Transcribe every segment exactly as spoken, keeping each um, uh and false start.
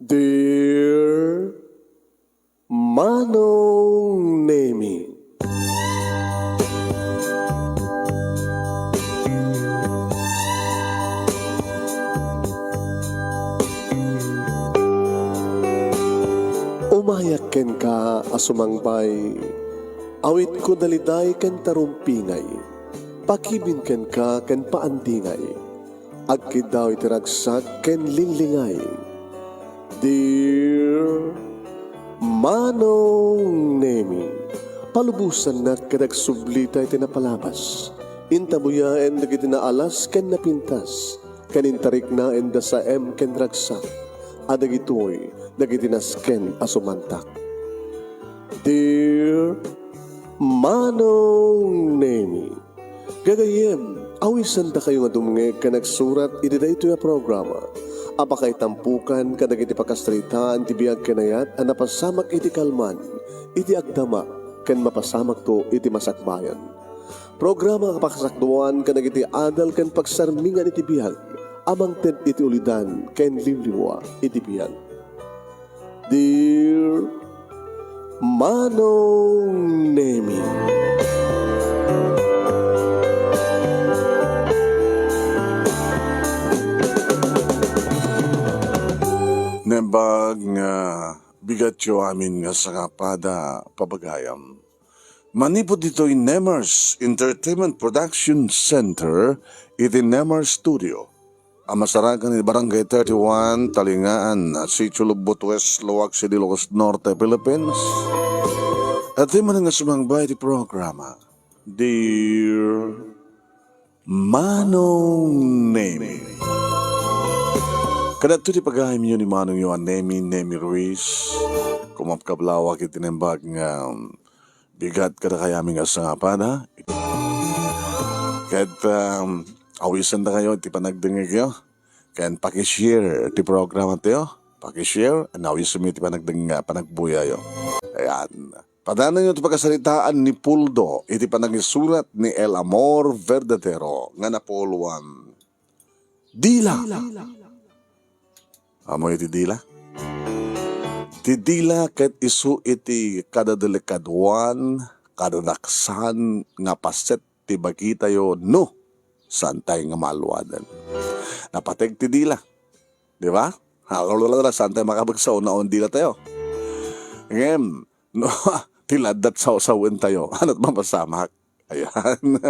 Dear Manong Nemi. Umayak kenka a sumangbay, awitko daliday ken tarumpingay, pakibin kenka ken paandingay. Agkiddaw iti ragsak ken linglingay. Dear Manong Nemi, palubosannak ket agsublita iti napalabas. Intabuyaen dagiti naalas ken napintas, ken intariknaen da saem ken ragsak, a dagitoy dagiti nasken a sumantak. Dear Manong Nemi, gagayyem, awisandakayo nga dumngeg ken agsurat iti daytoy a programa a pakaitampokan kadagiti pakasaritaan ti biag ken ayat a napasamak iti kalman, iti agdama, ken mapasamakto iti masakbayan. Programa a pakasakduan kadagiti adal ken pagsarmingan iti biag a mangted iti ulidan ken liwliwa iti biag. Dear Manong Nemi. Naimbag nga bigatyo amin nga sangapada, pabagayam. Manipud ditoy Nemers Entertainment Production Center iti Nemers Studio a masarakan iti Barangay thirty-one, Talingaan, Sitio Lubot West, Loag City, Ilocos Norte, Philippines. Iti manen nga sumangbay iti programa, Dear Manong Nemi. Kadagitoy ti pagayamyo ni Manongyo a Nemi, Nemi Ruiz. Kumapkablawak iti naimbag nga bigat kadakayo amin nga sangapada. Ket, um, awisandakayo iti panagdengngegyo. Ken paki-share ti programa tayo. Paki-share, and awisenyo iti panagdeng-, panagbuyayo. Ayan. Padananyo ti pakasaritaan ni Puldo iti panangisurat ni El Amor Verdadero nga napuloan. Dila. Ammoyo ti dila? Ti dila ket isu iti kadadelikaduan, kadadaksan nga paset ti bagitayo no saantay nga maaluadan. Napateg ti dila. Di ba? Saantay makabagsaw no dila tayo. Ngem, no, ti laddat sawsawen tayo. Ano't mapasamak? Ayan.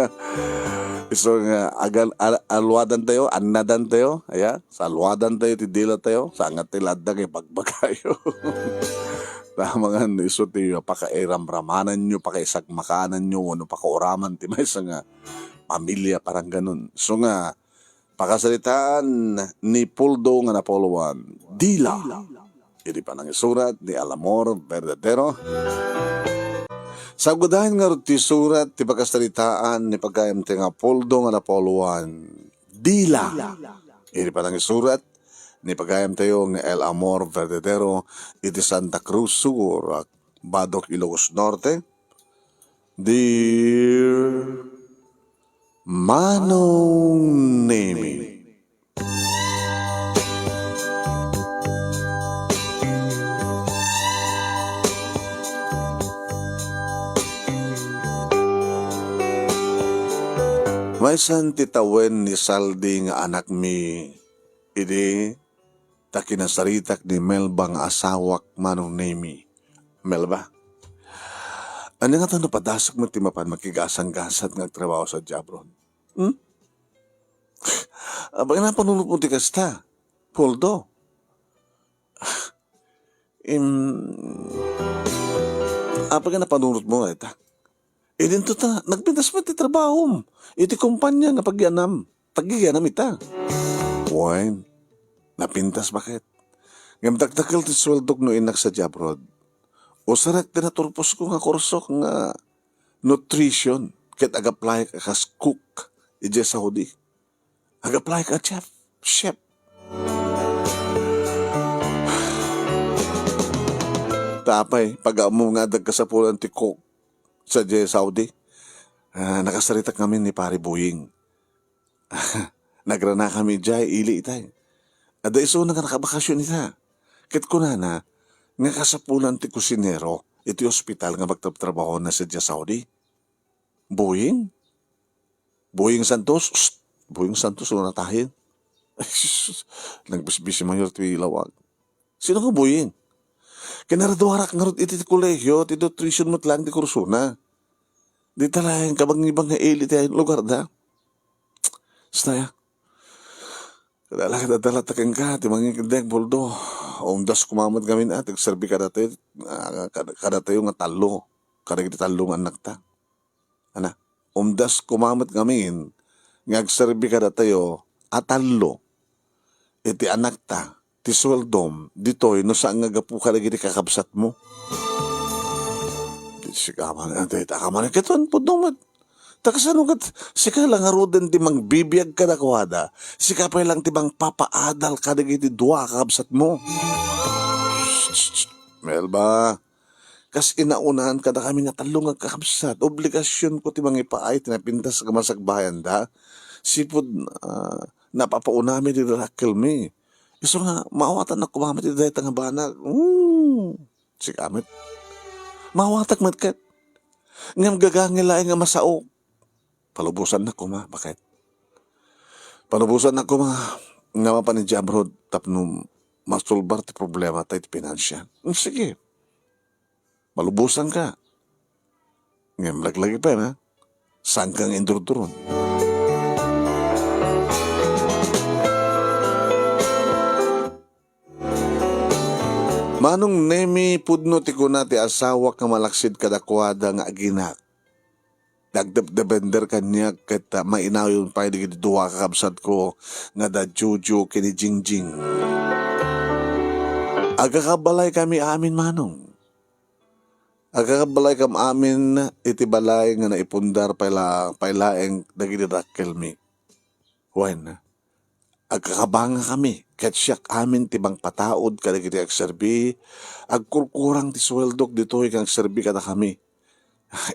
Isu nga, agal-, al-, aluadan tayo, annadan tayo, ayan. Sa aluadan tayo, ti dila tayo, sa angat ti ladda nga ibagbagayo. Tamangan, isu ti pakairamramananyo, pakaisagmakananyo, wenno pakauraman ti maysa nga pamilya, parang ganun. Isu nga, pakasaritaan ni Puldo nga napuloan, Dila. Iti panangisurat ni El Amor Verdadero. Sagudayen ngarud ti surat ti pakasaritaan ni pagayam tayo nga Puldo nga napuloan, Dila. Iti panangisurat ni pagayam tayo nga El Amor Verdadero iti Santa Cruz Sur, Badoc, Ilocos Norte. Dear Manong Nemi. Maysan ti tawen ni Saldi nga anakmi idi ta kinasaritak ni Melba nga asawak, Manong Nemi. Melba, ania ngata no padasek met ti mapan makigasanggasat nga agtrabaho sadiay abroad? Hmm? Apay nga napanunotmo ti kasta, Puldo? Im, apay nga napanunotmo dayta? Idinto ta, nagpintas met ti trabahom iti kompania nga pagyanam. Pagyanam ita. Wen, napintas baket. Ngem dakdakkel ti sueldok no innak sadiay abroad. Usarek ti naturposko nga kurso nga nutrition ket ag-apply a kas cook idiay Saudi. Ag-apply a chef. Chef. Ta apay, pag-ammom nga adda kasapulan ti cook sadiay Saudi, ah, nakasaritak ngamin ni Pare Buying. Nagranakami idiay ili itay. Adda isuna nga nakabakasyon ita. Ket kunana nga kasapulan ti kusinero iti ospital nga pagtrabtrabahoanna sadiay Saudi. Boeing? Boeing Santos? Shh! Boeing Santos, no natahin? Nagbisbisi mayor ti lawag. Sino nga Boeing? Kinaraduarak ngarud iti kolehio, ti nutrition met laeng ti kursona. Dita laeng kabangibang nga ili ti lugar da. Staya. Kada la, kada la ta kenka, ti mangikeddeng, Poldo. Umdas koma met ngamin a, ti agserbi kadatayo, ah, kad-, kadatayo nga tallo. Kadagiti tallo nga annakta. Ana, umdas koma met ngamin nga agserbi kadatayo a tallo iti anakta ti sueldom ditoy no saan nga gapu kadagiti kakabsatmo. Sika man, ante, taka man, ket wen, pudno met. Ta kasano ket sika la ngaruden ti mangbibiag kadakuada, sika pay lang ti mangpapaadal kadagiti dua a kakabsatmo. Shh, shh, shh. Melba, kas inaunaan kadakami nga tallo nga kakabsat, obligasionko ti mangipaay ti napintas nga masakbayanda. Sipud, ah, napapaunami ti dakkelmi. Isu nga, maawatannak koma met iti dayta nga banag. Hmm, sika met. Maawatak met ket. Ngem gagangel laeng nga masaok. Palubosannak koma, baket. Palubosannak koma nga mapan idiay abroad tapno masolbar ti problemata iti pinansial. Hmm, sige. Malubosanka. Ngem laglagi pay, ha? Saanka nga indurduron. Manong Nemi, pudno ti kuna ti asawak nga malaksid kadakuada nga aginak. Nagdepdepender kaniak ket, ah, mainayon pay dagiti dua a kakabsatko nga da Jojo ken ni Jingjing. Agkakabalaykami amin, Manong. Agkakabalaykam amin iti balay nga naipundar pay la-, pay laeng dagiti dakkelmi. Wen, agkakabangakami ket siak amin ti mangpataud kadagiti agserbi, agkurkurang ti sueldok ditoy nga agserbi kadakami.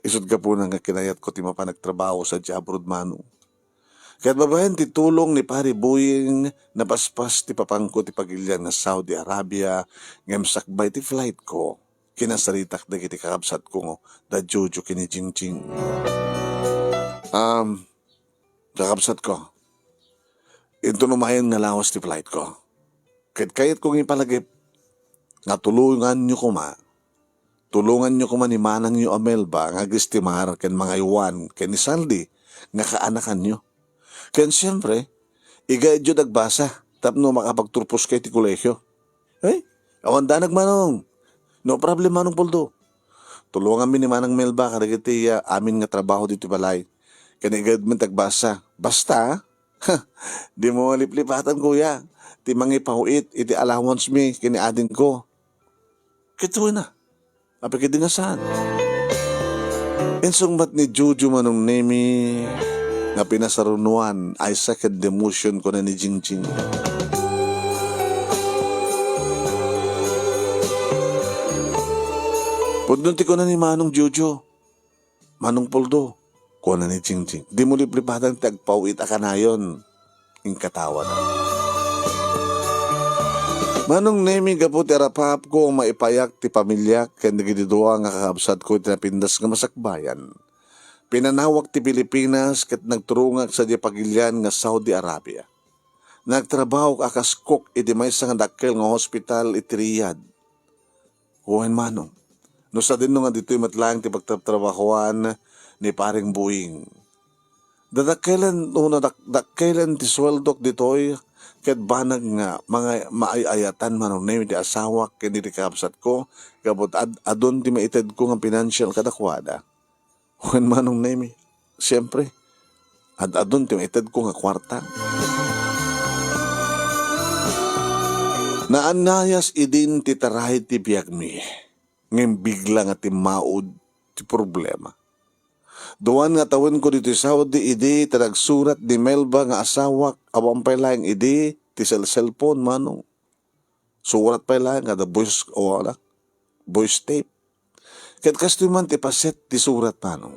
Isut' gapuna nga kinayatko ti mapan agtrabaho sadiay abroad, Manong. Ket babaen ti tulong ni Pari Boying, napaspas ti papanko ti pagilian nga Saudi Arabia, ngem sakbay ti flightko, kinasaritak dagiti kakabsatko nga da Jojo ken ni Jingjing. Um, kakabsatko, inton umayen nga lawas ti flightko, ket kayatko nga ipalagip nga tulonganyo koma, tulonganyo koma ni manangyo a Melba nga agestimar ken mangaywan ken ni Saldi nga kaanakanyo. Ken siempre, igayadyo ti agbasa tapno makapagturposka iti kolehio. Ay, awan danag, Manong. No problem, Manong Poldo. Tulonganmi ni Manang Melba kadagiti, ah, amin nga trabaho ditoy balay. Ken igayadmi ti agbasa. Basta, dimo liplipatan, kuya, ti mangipaw-it iti allowance mi ken ni adingko. Ket wen a. Apay ket di nga saan? Insungbat ni Jojo, Manong Nemi, nga pinasarunoan, "I second the motion," kuna ni Jingjing. Pudno ti kuna ni Manong Jojo. "Manong Poldo," kuna ni Jingjing, "dimo liplipatan ti agpaw-it a kanayon." Inkatawana. Manong Nemi, gapu ti arapaapko, maipayak ti pamiliak ken dagiti dua nga kakabsatko iti napintas nga masakbayan. Pinanawak ti Pilipinas ket nagturongak sadiay pagilian nga Saudi Arabia. Nagtrabahok a kas cook iti maysa nga dakkel nga hospital iti Riyadh. Wen, Manong, no sadino nga ditoy met laeng ti pagtratrabahoan ni Pareng Buing. Dadakkelen, no, nadak-, dakkelen ti sueldok ditoy, ket banag nga mangay-, maay-ayatan, Manong Nemi, ti asawak ken iti kakabsatko, gapu ta ad-, adun ti maitedko nga pinansial kadakuada. Wen, Manong Nemi, siempre, ad-adun ti maitedko nga kuarta. Naannayas idin ti taraay ti biagmi, ngem bigla nga timmaud ti problema. Duan nga tawenko ditoy Saudi idi ta nagsurat ni Melba nga asawak, awan pay laeng idi ti cellphone, Manong. Surat pay laeng kada voice, o, ala, voice tape. Ket kastoy man ti paset ti surat, Manong.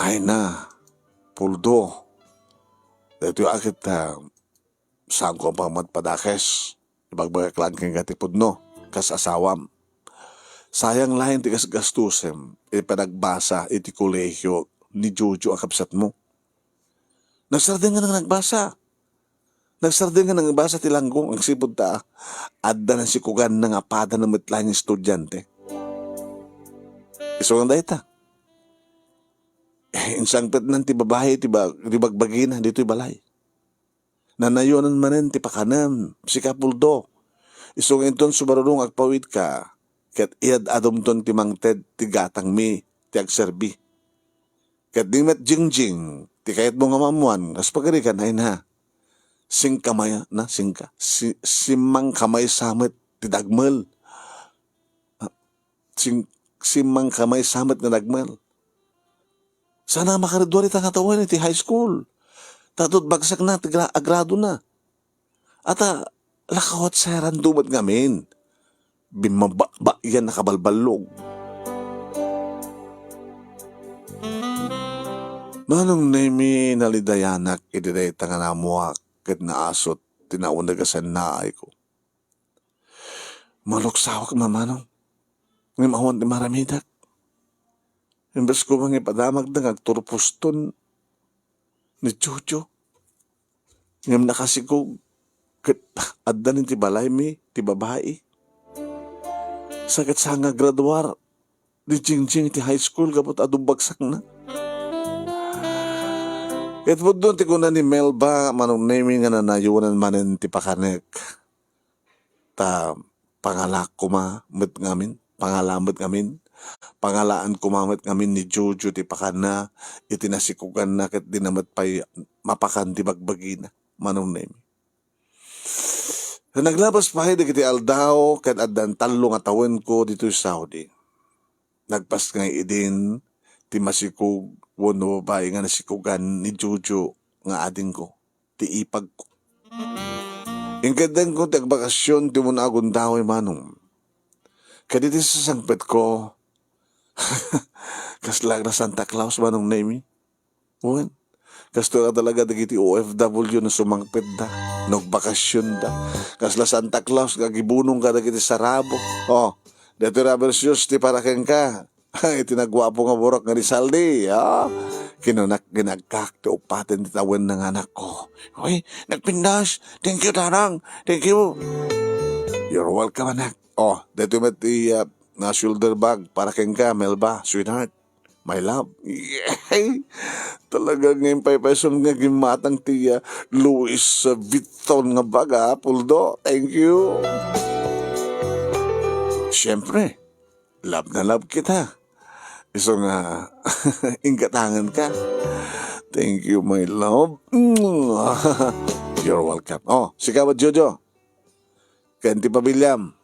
Ay na, Puldo. Daytoy a ket, ah, Saanko pay met padakes. Ibagbagak laeng kenka ti pudno, kas asawam. Sayang laeng ti gasgastusem iti panagbasa iti kolehio ni Jojo a kabsatmo. Nagsardeng nga nagbasa. Nagsardeng nga nagbasa ti langgong agsipud ta adda nasikuganna nga padana met laeng nga estudiante. Isu nga dayta. Eh, insangpetnan ti babai ti ba-, ti bagbagina ditoy balay. Nanayonan manen ti pakanem, sika Puldo. Isu nga inton sumaruno nga agpawidka, ket iyad-adumton ti mangted ti gatangmi ti agserbi. Ket ni met Jingjing, ti kayatmo nga maammuan, kas pagarigan, ay na. Singkamay, na, singka, si-, simmangkamaysa met ti dagmel. Ah, sing-, simmangkamaysa met nga dagmel. Saan a makagraduar ita nga tawen iti high school. Ta adto't bagsakna ti gra-, agradona. Ata, lakawat sayaran dumet ngamin. Bimmaba-, yan nakabalballog. Manong Nemi, nalidayanak iti dayta nga naammuak ket naasut ti nauneg a sannaayko. Maluksawak, Mamanong. Ngem awan ti maramidek. Imbes koma nga ipadamagda nga agturposton ni Jojo. Ngem nakasikog ket adda ni ti balaymi ti babai. Sa ket saan nga graduar ni Jingjing ti high school gapu ta adu bagsakna. Ket pudno ti kuna ni Melba, Manong Nemi, nga nanayonan manen ti pakanek. Ta pangalaak koma met ngamin, pangala met ngamin, pangalaan koma met ngamin ni Jojo ti pakanna iti nasikuganna ket dina met pay mapakan ti bagbagina, Manong Nemi. Naglabas pay dagiti aldaw ket addan tallo nga tawenko ditoy Saudi. Nagpasngay idin ti masikog wenno babai nga nasikugan ni Jojo nga adingko, ti ipagko. Inkeddengko ti agbakasyon ti umuna a gundaway, Manong. Ket iti sasangpetko, kasla nga Santa Claus, Manong Nemi. Wen, kastoy a talaga dagiti O F W no sumangpetda, no agbakasyonda. Kasla Santa Claus nga agibunong kadagiti sarabo. Oh, daytoy Rubber Shoes ti para kenka. Iti naguapo nga burok nga ni Saldi, ah. Kinunak, ginagkak ti upaten ti tawenna nga anakko. Uy, nagpindas. Thank you, Tarang. Thank you. You're welcome, anak. Oh, daytoy met ti, ah, na shoulder bag para kenka, Melba, sweetheart. My love. Yay! Talaga nga impaypayson nga gimmatang ti, ah, Louis, ah, Vuitton nga bag, ah, Puldo. Thank you. Siyempre, love na love kita. Isu nga, inggatangan ka. Thank you, my love. You're welcome. Oh, sika ba, Jojo? Ken ti pamiliam,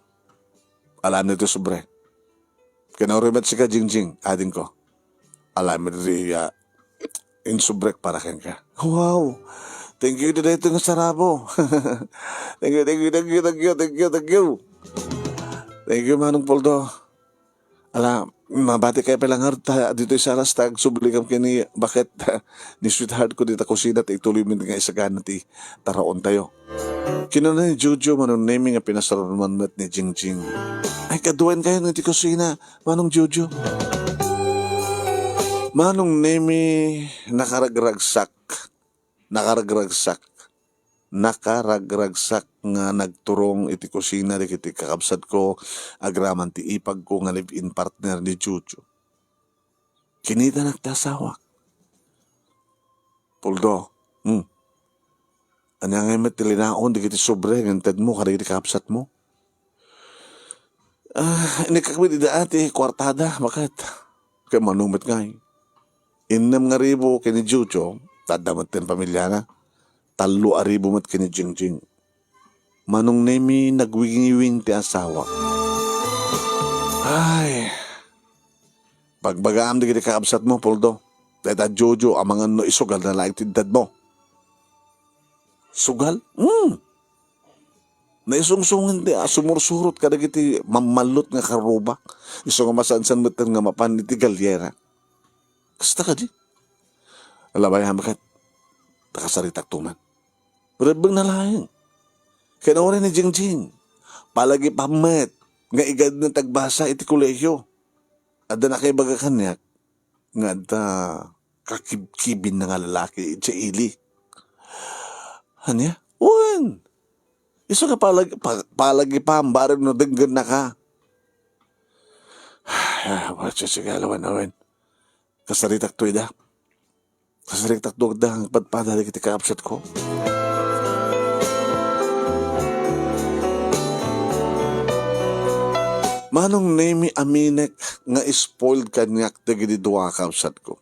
alaem ditoy sobre. Ken uray met sika, Jingjing, adingko. Alaem ditoy, ah, insubrek para kenka. Wow! Thank you, daytoy nga sarabo. Thank you, thank you, thank you, thank you, thank you, thank you. Thank you, Manong Poldo. Ala, mabati kayo pay la ngarud ta ditoy sa alas ta agsubli kam ken ni, baket, ni sweetheart ko dita kusina ta ituloy mi nga isagana ti taraon tayo. Kinuna ni Jojo, Manong Nemi, nga pinasaruno man met ni Jingjing. Ay, kaduaen kayo iti kusina, Manong Jojo. Manong Nemi, nakaragragsak. Nakaragragsak. Nakaragragsak nga nagturong iti kusina dagiti kakabsatko agraman ti ipagko nga live-in partner ni Jojo. Kinitanak ti asawak. Poldo, hmm. Ania ngay met ti linaon dagiti sobre nga intedmo kadagiti kakabsatmo? Ah, inikakbit ida ti kuartada, baket. Kay mano met ngay. Innem nga ribu ken ni Jojo, adda met ti pamiliana. Tallo a ribu met ken ni Jingjing. Manong Nemi, nagwingiwing ti asawa. Ay, bagbagaam dagiti kakabsatmo, Poldo. Dayta Jojo, amangan no isugal na laeng ti intedmo. Sugal? Hmm. Naisungsungen ti, ah, sumursurot kadagiti mammallot nga karrubak. Isu nga masansan metten nga mapan iti galyera. Kasta kadi? Ala, bay-am ket, ta kasaritakto man. Rebbeng na laeng. Ken uray ni Jingjing, palagipam met nga igadna ti agbasa iti kolehio. Adda nakaibaga kaniak nga adda kakibkibinna nga lalaki idiay ili. Ania? Wen! Isu nga palag-, pa-, palagipam, barem no denggennaka. Ah, wala siya, sige, alawen, alawen. Kasaritak to ida. Kasaritak to agda nga padpada dagiti kakabsatko. Manong Nemi, aminek nga spoiled kaniak dagiti dua a kabsatko.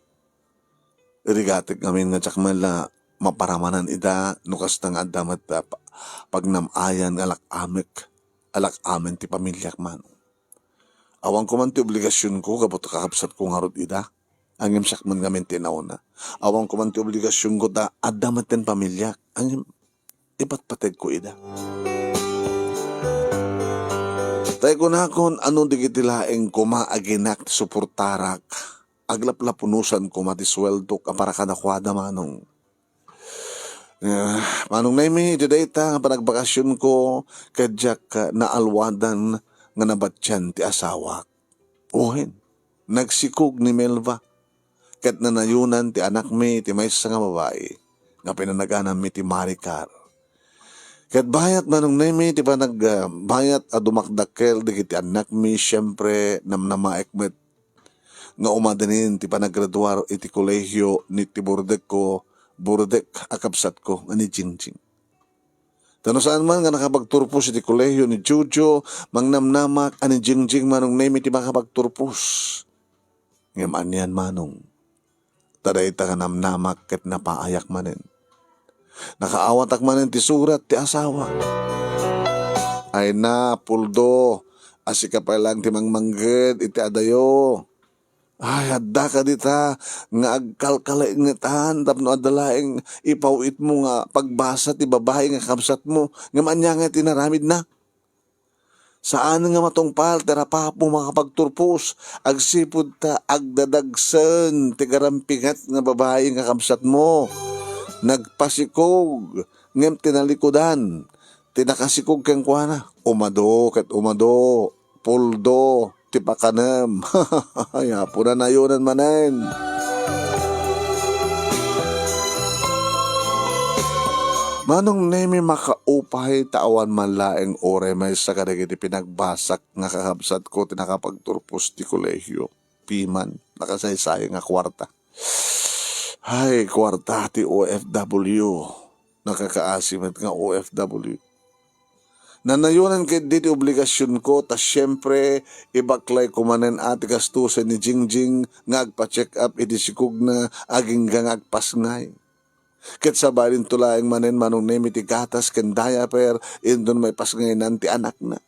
Irigatek ngamin nga diak met la maparamanan ida no kasta nga adda met, ah, pa-, pagnam-ayan nga alak-amek, alak-amen ti pamiliak, manong. Awan ko man ti obligasionko gapu ta kakabsatko ngarud ida. Ngem siak man ngamin ti nauna. Awan ko man ti obligasionko ta adda met ti pamiliak. Ngem ipatpategko ida. Tay kunakon, ano dagiti laeng koma aginak ti suportarak? Aglaplapunosan koma ti sueldok a para kadakuada, manong. Ah, Manong Nemi, iti dayta nga panagbakasionko, ket diak, ah, naalwadan nga nabatian ti asawak. Wen, nagsikog ni Melva, ket nanayonan ti anakmi ti maysa nga babai nga pinanagananmi ti Maricar. Ket bayat, Manong Nemi, ti panag-, ah, bayat a dumakdakkel dagiti annakmi, siempre, namnamaek met nga umadinen ti panagraduar iti kolehio ni ti burdekko, burdek a kabsatko nga ni Jingjing. Ta no saan man nga nakapagturpos iti kolehio ni Jojo, mangnamnamak a ni Jingjing, Manong Nemi, ti makapagturpos. Ngem anian, manong? Ta dayta nga namnamak ket napaayak manen. Nakaawatak manen ti surat ti asawa. Ay na, Puldo, a sika pay laeng ti mangmangged iti adayo. Ay, adda ka dita nga agkalkalaengetan tapno adda laeng ipaw-itmo nga pagbasa ti babai nga kabsatmo, ngem ania nga ti inaramidna? Saan nga matungpal ti rapapo makapagturpos, agsipud ta agdadagsen ti garampinget nga babai nga kabsatmo. Nagpasikog, ngem tinalikudan ti nakasikog kenkuana. Umado ket umado, Puldo, ti pakanem. Ay, Apo, nanayonan manen. Manong Nemi, makaupay ta awan man laeng uray maysa kadagiti pinagbasak nga kakabsatko ti nakapagturpos ti kolehio. Piman, nakasaysayang a kuarta. Ay, kuarta ti O F W. Nakakaasi met nga O F W. Nanayonan ketdi ti obligasionko, ta siempre, ibaklayko manen a ti gastusen ni Jingjing nga agpa-check up iti sikogna agingga nga agpasngay. Ket sabalin to laeng manen, Manong Nemi, ti gatas ken diaper inton maipasngaynan ti anakna.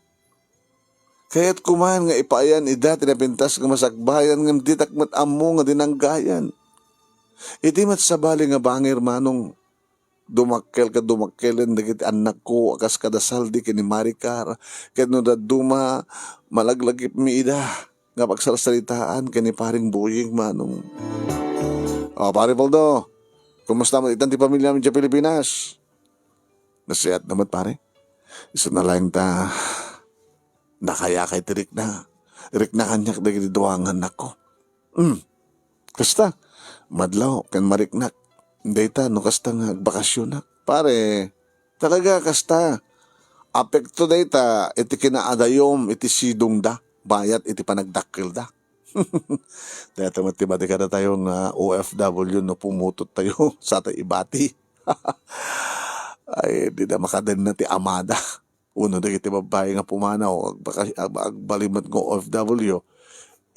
Kayatko man nga ipaayan ida ti napintas nga masakbayan ngem ditak met ammo nga dinanggayan. Iti met sabali nga bangir, Manong, dumakkel ket dumakkelen dagiti annakko a kas kada Saldi ken ni Maricar, ket no dadduma, malaglagipmi ida nga pagsarsaritaan ken ni Paring Boying, Manong. O, Pare Poldo, kumusta met itan ti pamiliam idiay Pilipinas? Nasayaat na met, pare. Isuna laeng ta nakayakay ti rikna. Rikna kaniak dagiti dua nga annakko. Hmm. Kasta, madlaw ken mariknak. Dayta no kasta nga agbakasionak. Pare, talaga kasta. Apekto dayta iti kinaadayom iti sidongda, bayat iti panagdakkelda. Dayta met ti madi kadatayo nga O F W no pumutot tayo, sa tayo ibati. Ay, dida makadenna ti amada. Uno dagiti babbai nga pumanaw, agbaka-, ag-, agbalin met nga O F W,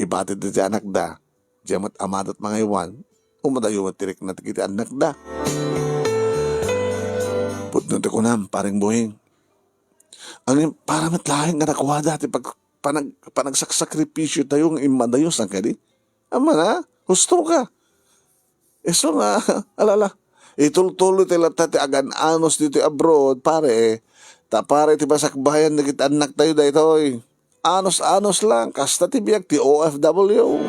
ibatid ti anakda, diay met amadat mangaywan, umadayo met ti rikna dagiti annakda. Pudno ti kunam, Paring Boying. Ang para met laeng nga nakuada ti pag-, panag-, panagsaksakripisyo tayo nga immadayo, saan kadi? Ammana, husto ka. Isu nga, alala, itultuloy tayo latta ti agan-anos ditoy abroad, pare. Ta pare, ti masakbayan dagiti annak tayo daytoy. Anos-anos lang, kasta ti biag ti O F W.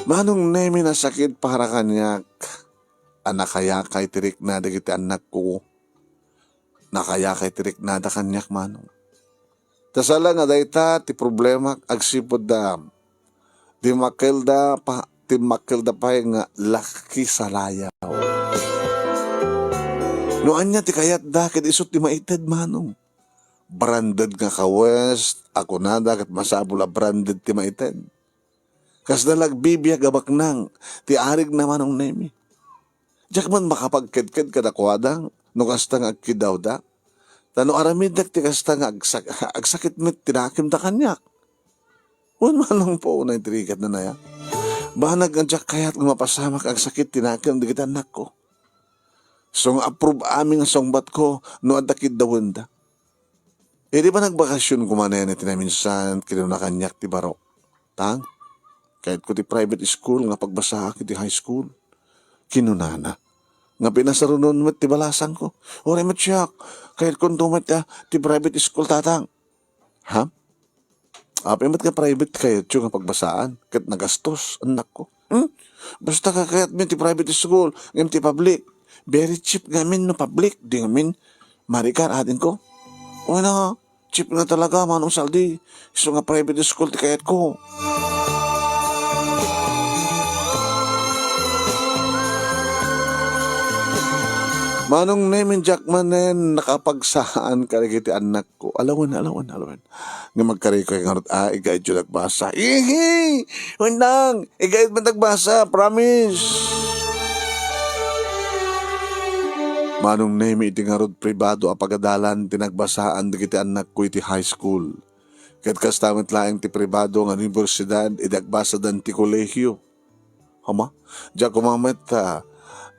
Manong Nemi, nasakit para kaniak. a nakayakay ti rikna dagiti annakko. Nakayakay ti riknada kaniak, manong. Ta sala nga dayta ti problemak agsipud da, dimmakkelda pa, dimmakkelda pay nga laki salayaw. No ania ti kayatda, ket isu ti maited, manong. Branded nga kawes a kunada ket masapul a branded ti maited. Kasla la agbibiag a baknang ti arigna, Manong Nemi. Diak man makapagkedked kadakuada no kasta nga agkiddawda. Ta no aramidek ti kasta nga agsak-, agsakit met ti nakemda kaniak. Wen, manong, paunay ti rigatna aya. Banag nga diak kayat nga mapasamak agsakit ti nakem dagiti annakko. Isu nga approve amin nga sungbatko no adda kiddawenda. Idi panagbakasyon koma nene ti naminsan, kinuna kaniak ti barok, "Tang, kayatko ti private school nga pagbasaak iti high school," kinunana. Nga pinasarunon met ti balasangko. "Uray met siak, kayatkonto met, ah, ti private school, tatang." "Ha? Apay met nga private kayatyo nga pagbasaan ket nagastos, annakko?" "Hmm? Basta kakayatmi ti private school ngem ti public. Very cheap ngamin no public, di ngamin marikar," adingko. "Uy na, cheap nga talaga, Manong Saldi. Isu nga private school ti kayatko." Manong Nemi, diak manen nakapagsaan kadagiti annakko. Alawen, alawen, alawen. Ngem agkarikoy ngarud a, igayatyo nagbasa. Ihi! Wen lang, igayat met nagbasa, promise. Manong Nemi, iti ngarud pribado a pagadalan ti nagbasaan dagiti annakko iti high school. Ket kasta met laeng ti pribado nga universidad idi agbasadan ti kolehio. Ama, diak koma met, ah,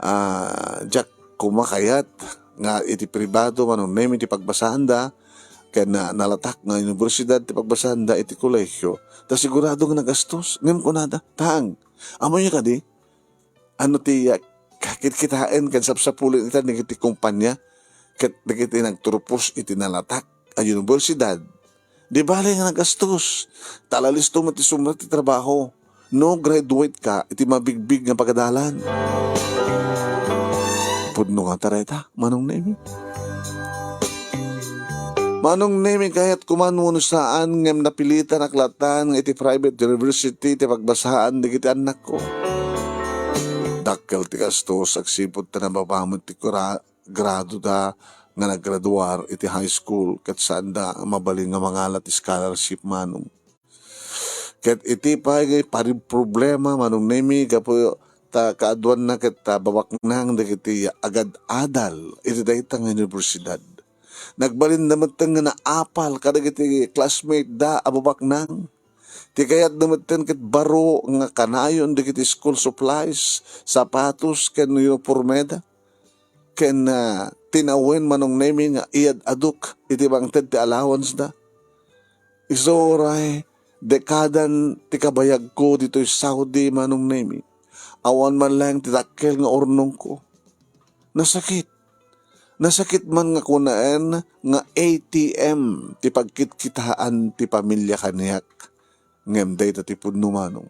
ah, diak koma kayat nga iti pribado, Manong Nemi, ti pagbasaanda, ken, ah, nalatak nga universidad ti pagbasaanda iti kolehio, ta sigurado nga nagastos. Ngem kunada, "Tang, ammoyo kadi? Ano ti, ah, kakitkitaen ken sapsapulen ita dagiti kumpania ket dagiti nagturpos iti nalatak a universidad? Di bale nga nagastos, ta ala listo met ti sumrek ti trabaho no graduate ka iti mabigbig nga pagadalan." Pudno nga tareta, Manong Nemi. Manong Nemi, kayat ko man wenno saan, ngem napilitanak latan nga iti private university ti pagbasaan dagiti annakko. Dakkel ti gastos agsipud ta nababa met ti kura-, gradoda nga naggraduar iti high school ket saanda mabalin nga mangalad ti scholarship, Manong. Ket iti pay nga pari-, problema, Manong Nemi, gapu ta kaaduanna ket, ah, babaknang dagiti agad-adal iti dayta nga universidad. Nagbalinda metten nga naapal kadagiti classmate da a babaknang. Ti kayatda metten ket baro nga kanayon dagiti school supplies, sapatos, ken uniformeda. Ken, ah, tinawen, Manong Nemi, nga iyad-adok iti mangted ti allowance da. Isu uray, dekadan ti kabayagko ditoy Saudi, Manong Nemi. Awan man laeng ti dakkel nga urnongko. Nasakit. Nasakit man nga kunaen nga A T M ti pagkitkitaan ti pamilia kaniak. Ngem dayta ti pudno, Manong.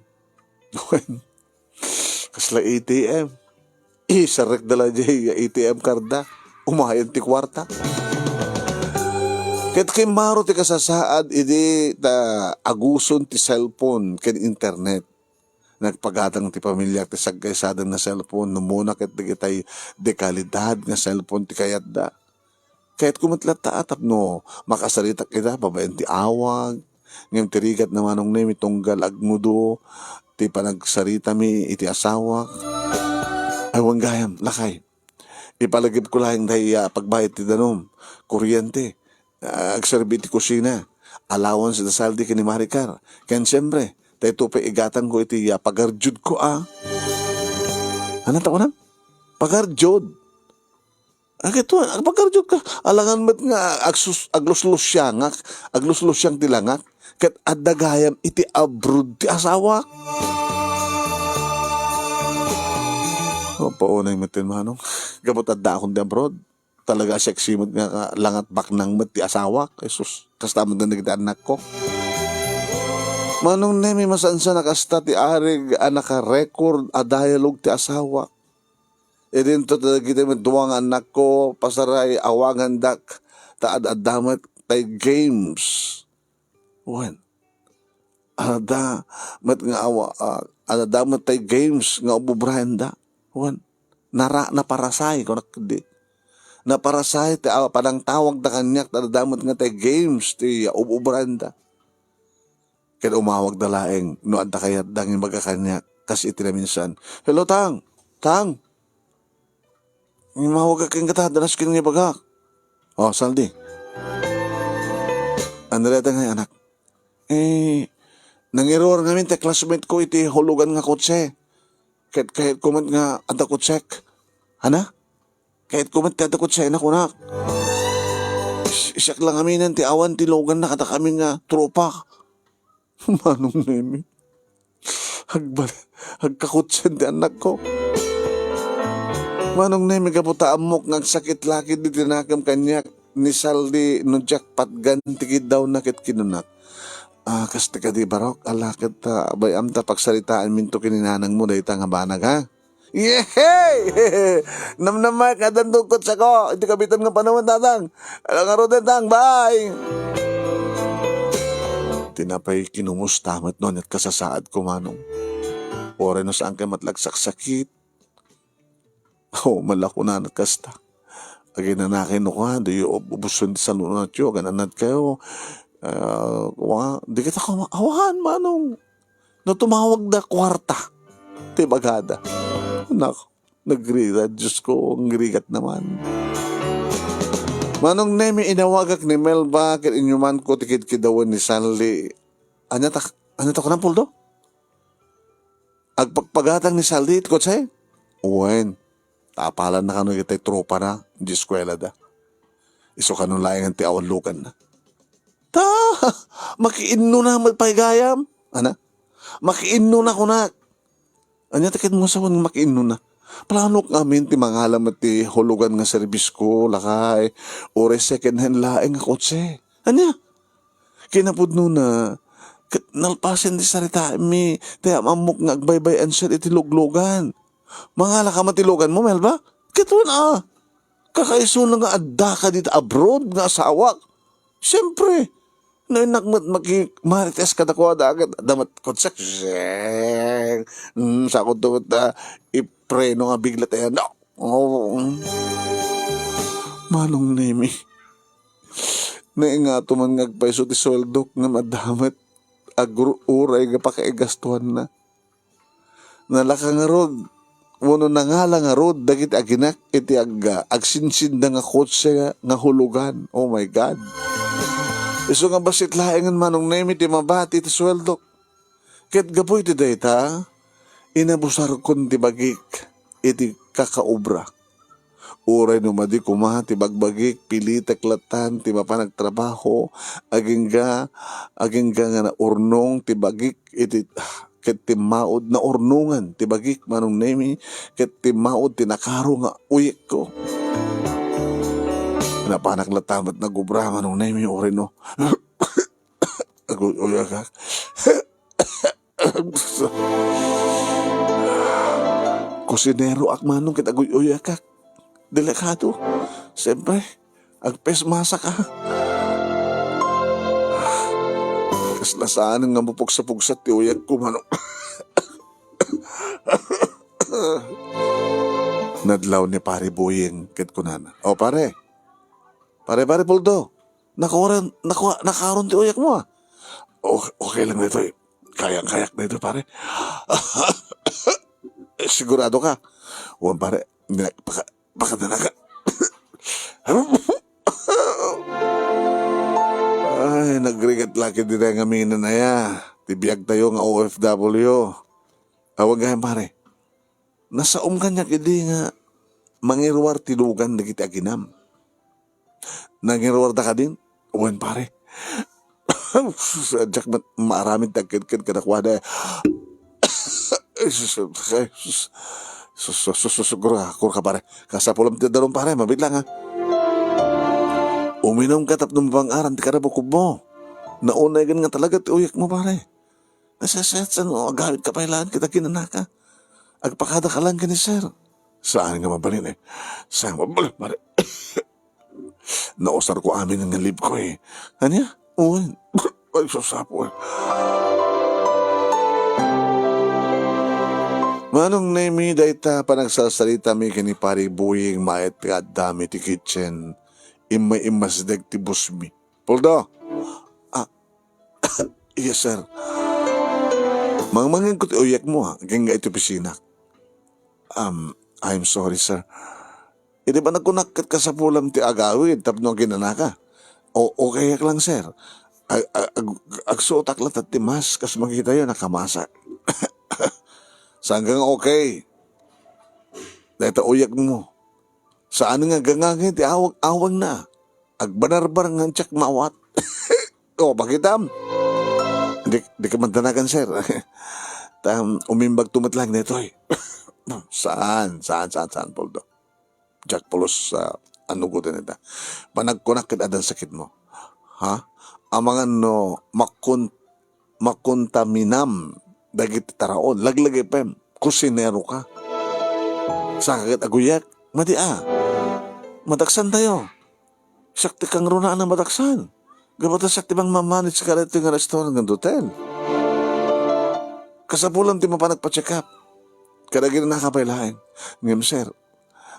Wen, kasla A T M? Isarrekda la jay A T M card da. Umayen ti kuarta. Ket kimmaro ti kasasaad idi ta aguson ti cellphone ken internet. Nagpagatang ti pamiliak ti sagkaysadan nga cellphone, no umuna ket dagitay dekalidad nga cellphone ti kayatda. Kayatko met latta a tapno makasaritak ida babaen ti awag, ngem ti rigatna, Manong Nemi, tunggal agmudo ti panagsaritami iti asawak. Ay, wen gayam, lakay. Ipalagipko laeng dayta a pagbayad ti danum, kuryente, ah, agserbi iti kusina, allowance da Saldi ken ni Maricar. Ken siempre, daytoy pay igatangko iti, ah, pagardiodko a. Ania ti kunam? Pagardiod. Agito, agpagardiodka. Alangan met nga agsus-, agluslusiangak, agluslusiang ti langak. Ket adda gayam iti abroad ti asawak. O, paunay met ti manong. Gapu ta addaakon ti abroad. Talaga a sexy met nga, nga langat baknang met ti asawak. Jesus, kasta met dagiti annakko. Manong Nemi, masansan a kasta ti arig a naka-record a dialogue ti asawak. Idinto dagiti met dua nga annakko, pasaray, awagandak, ta ad-adda met tay games. Wen, adda met nga awa-, ah, adda met tay games nga ububraenda. Wen, nara-, naparasay, kunak di. Naparasay ti, ah, panangtawagda kaniak, ta adda met nga tay games ti ub-ubraenda. Ket umawagda laeng no adda kayatda nga ibaga kaniak, kas iti naminsan, "Hello, Tang! Tang! Imawagak kenka ta, adda nasken nga ibagak." "O, Saldi." "Ania dayta ngay, anak?" "Eh, nangiruar ngamin ti classmate ko iti hulugan nga kotse. Ket kayatko met nga adda kotsek." "Ania?" "Kayatko met ti adda kotsek," kunak. "Si-, siak la ngaminen ti awan ti luganna kadakami nga tropa." Manong Nemi, agbal-, agkakotsek ti annakko. Manong Nemi, gapu ta ammok nga agsakit la ketdi ti nakem kaniak ni Saldi no diak patgan ti kiddawna ket kinunak, "Ah, kasta kadi, Barok, ala ket, ah, bay-am ta pagsaritaanminto ken ni nanangmo dayta nga banag, ha?" "Yehey! Namnamaek nga addan ti kotseko iti kabitan nga panawen, Tatang. Ala ngaruden, Tang. Bye!" Tinapay kinumusta met no aniat kasasaadko, Manong. Uray no saan kay met la agsaksakit. O, mala kunana kasta. Aginanakay no kua, diyo ub-, ubusen ti salunatyo, agan-anadkayo. Ah, kua, di kita kuma-, awan, Manong. No tumawagda, kuarta ti ibagada. Nak, nagrigat, Diyos ko, nagrigat naman. Manong Nemi, inawagak ni Melba, ket inyumanko ti kidkidawen ni Sanli. Ania ta, ania ta kunam, Puldo? Agpagpagatang ni Saldi iti kotse? Wen, ta apalanna kano itay tropana iti eskuelada. Isu kano laengen ti awan luganna. Ta, makiinnona met pay gayam? Ana? Makiinnona kunak. Ania ti ket mo sawen nga makiinnona? Planok ngamin ti mangala met ti hulugan nga serbisko, lakay, uray second hand laeng nga kotse. Ania? Kinapudnona, ket nalpasen ti saritaenmi, ti am-ammok nga agbaybay-an siak iti luglugan. Mangala ka man ti luganmo, Melba? Ket wen a, kakaisuna nga addaka dita abroad nga asawak. Siempre, no innak met makimarites kadakuada, ket adda met kotse, zeng, mm, sakudto met, ah, ipreno nga bigla tayo. No! Oh. Manong Nemi, naingato man nga agpayso ti sueldok ngem adda met agruray nga pakaigastuanna. Nalaka ngarud, wenno nangala ngarud dagiti aginak iti ag-, agsinsinda nga kotse nga hulugan. Oh my God. Isu nga bassit laengen, Manong Nemi, ti mabati ti sueldok. Ket gapu iti dayta, inabusarkon ti bagik iti kakaobra. Uray no madi koma ti bagbagik, pilitek lattan ti mapan agtrabaho, agingga, agingga nga naurnong ti bagik iti, ket timmaud, naurnongan ti bagik, Manong Nemi, ket timmaud ti nakaro nga uyekko. Napanak latta met nagobra, Manong Nemi, uray no. Aguy-uyakak. Kusineroak, Manong, ket aguy-uyakak. Delikado. Siyempre, agpesmasaka. Kasla saan nga mapugsa-pugsa ti uyagko, Manong. Nadlaw ni Pare Buying ket kunana, "O, pare. Pare, Pare Puldo." Nakuaren, nakua-, nakaron ti uyakmo, ah. O-, okay lang daytoy. Kayang-kayak daytoy, pare. Sigurado ka? Wen, pare. Dinak-, paka-, pakadana ka. Ay, nagrigat la ketdi dayta ngamin aya. Ti biag tayo nga O F W. Awan gayam, pare. Nasaom kaniak idi nga mangiruar ti lugan dagiti aginam. Nangiruarda kadin? Wen, pare. Sus, diak met maaramid ti agkedked kadakuada. Ay, sus, ay, sus. Sus, sus, sus, sus, kurka, kurka, pare. Kasapulam ti darum, pare, mabiit lang, ha. Uminumka tapno mapang-aran ti karabukobmo. Naunaygan nga talaga ti uyekmo, pare. Nasaysayaat no agawidka pay laeng ket aginanaka. Agpakadaka laeng ken ni Sir. Saan nga mabalin, eh. Saan nga mabalin, pare? Nausarko amin nga leave ko, eh. Ania? Wen. Ay, sus, Apo, eh. Manong Nemi, dayta panagsalsalita mi ken ni Pari Buying, mayat nga addami ti kitchen. Immay immasdeg ti boss mi. Puldo! Ah, yes, sir. Mangmangen ko ti uyek mo, ha? Agingga iti opisina. Um, I'm sorry, sir. Idi ba nagkunak ket kasapulam ti agawid tapno aginanaka? O, okayak lang, sir. Ag-, ag-, ag-, agsuotak latta ti mask kas makitayo, nakamasak. Saan nga okay? Dayta uyek mo. Saan nga gangangay ti awag-awagna? Agbanarbar nga diak maawat. O, pakitam. Di, di ka man danagan, sir. Ta, umimbag to met lang daytoy. Saan, saan, saan, saan, Poldo? Diak pulos, ah, anugoten ita. Panagkunak ket addan sakit mo. Ha? Amangan no makon-, makontaminam dagiti taraon. Laglagipen, kusinero ka. Saka ket aguyek, madi a. Madaksan tayo. Siak ti kangrunaan a madaksan. Gapu ta siak ti mangmamanage kadaytoy nga restaurant ken hotel. Kasapulan ti mapan nagpa-check up. Kadagiti nakapay laeng. Ngem, sir,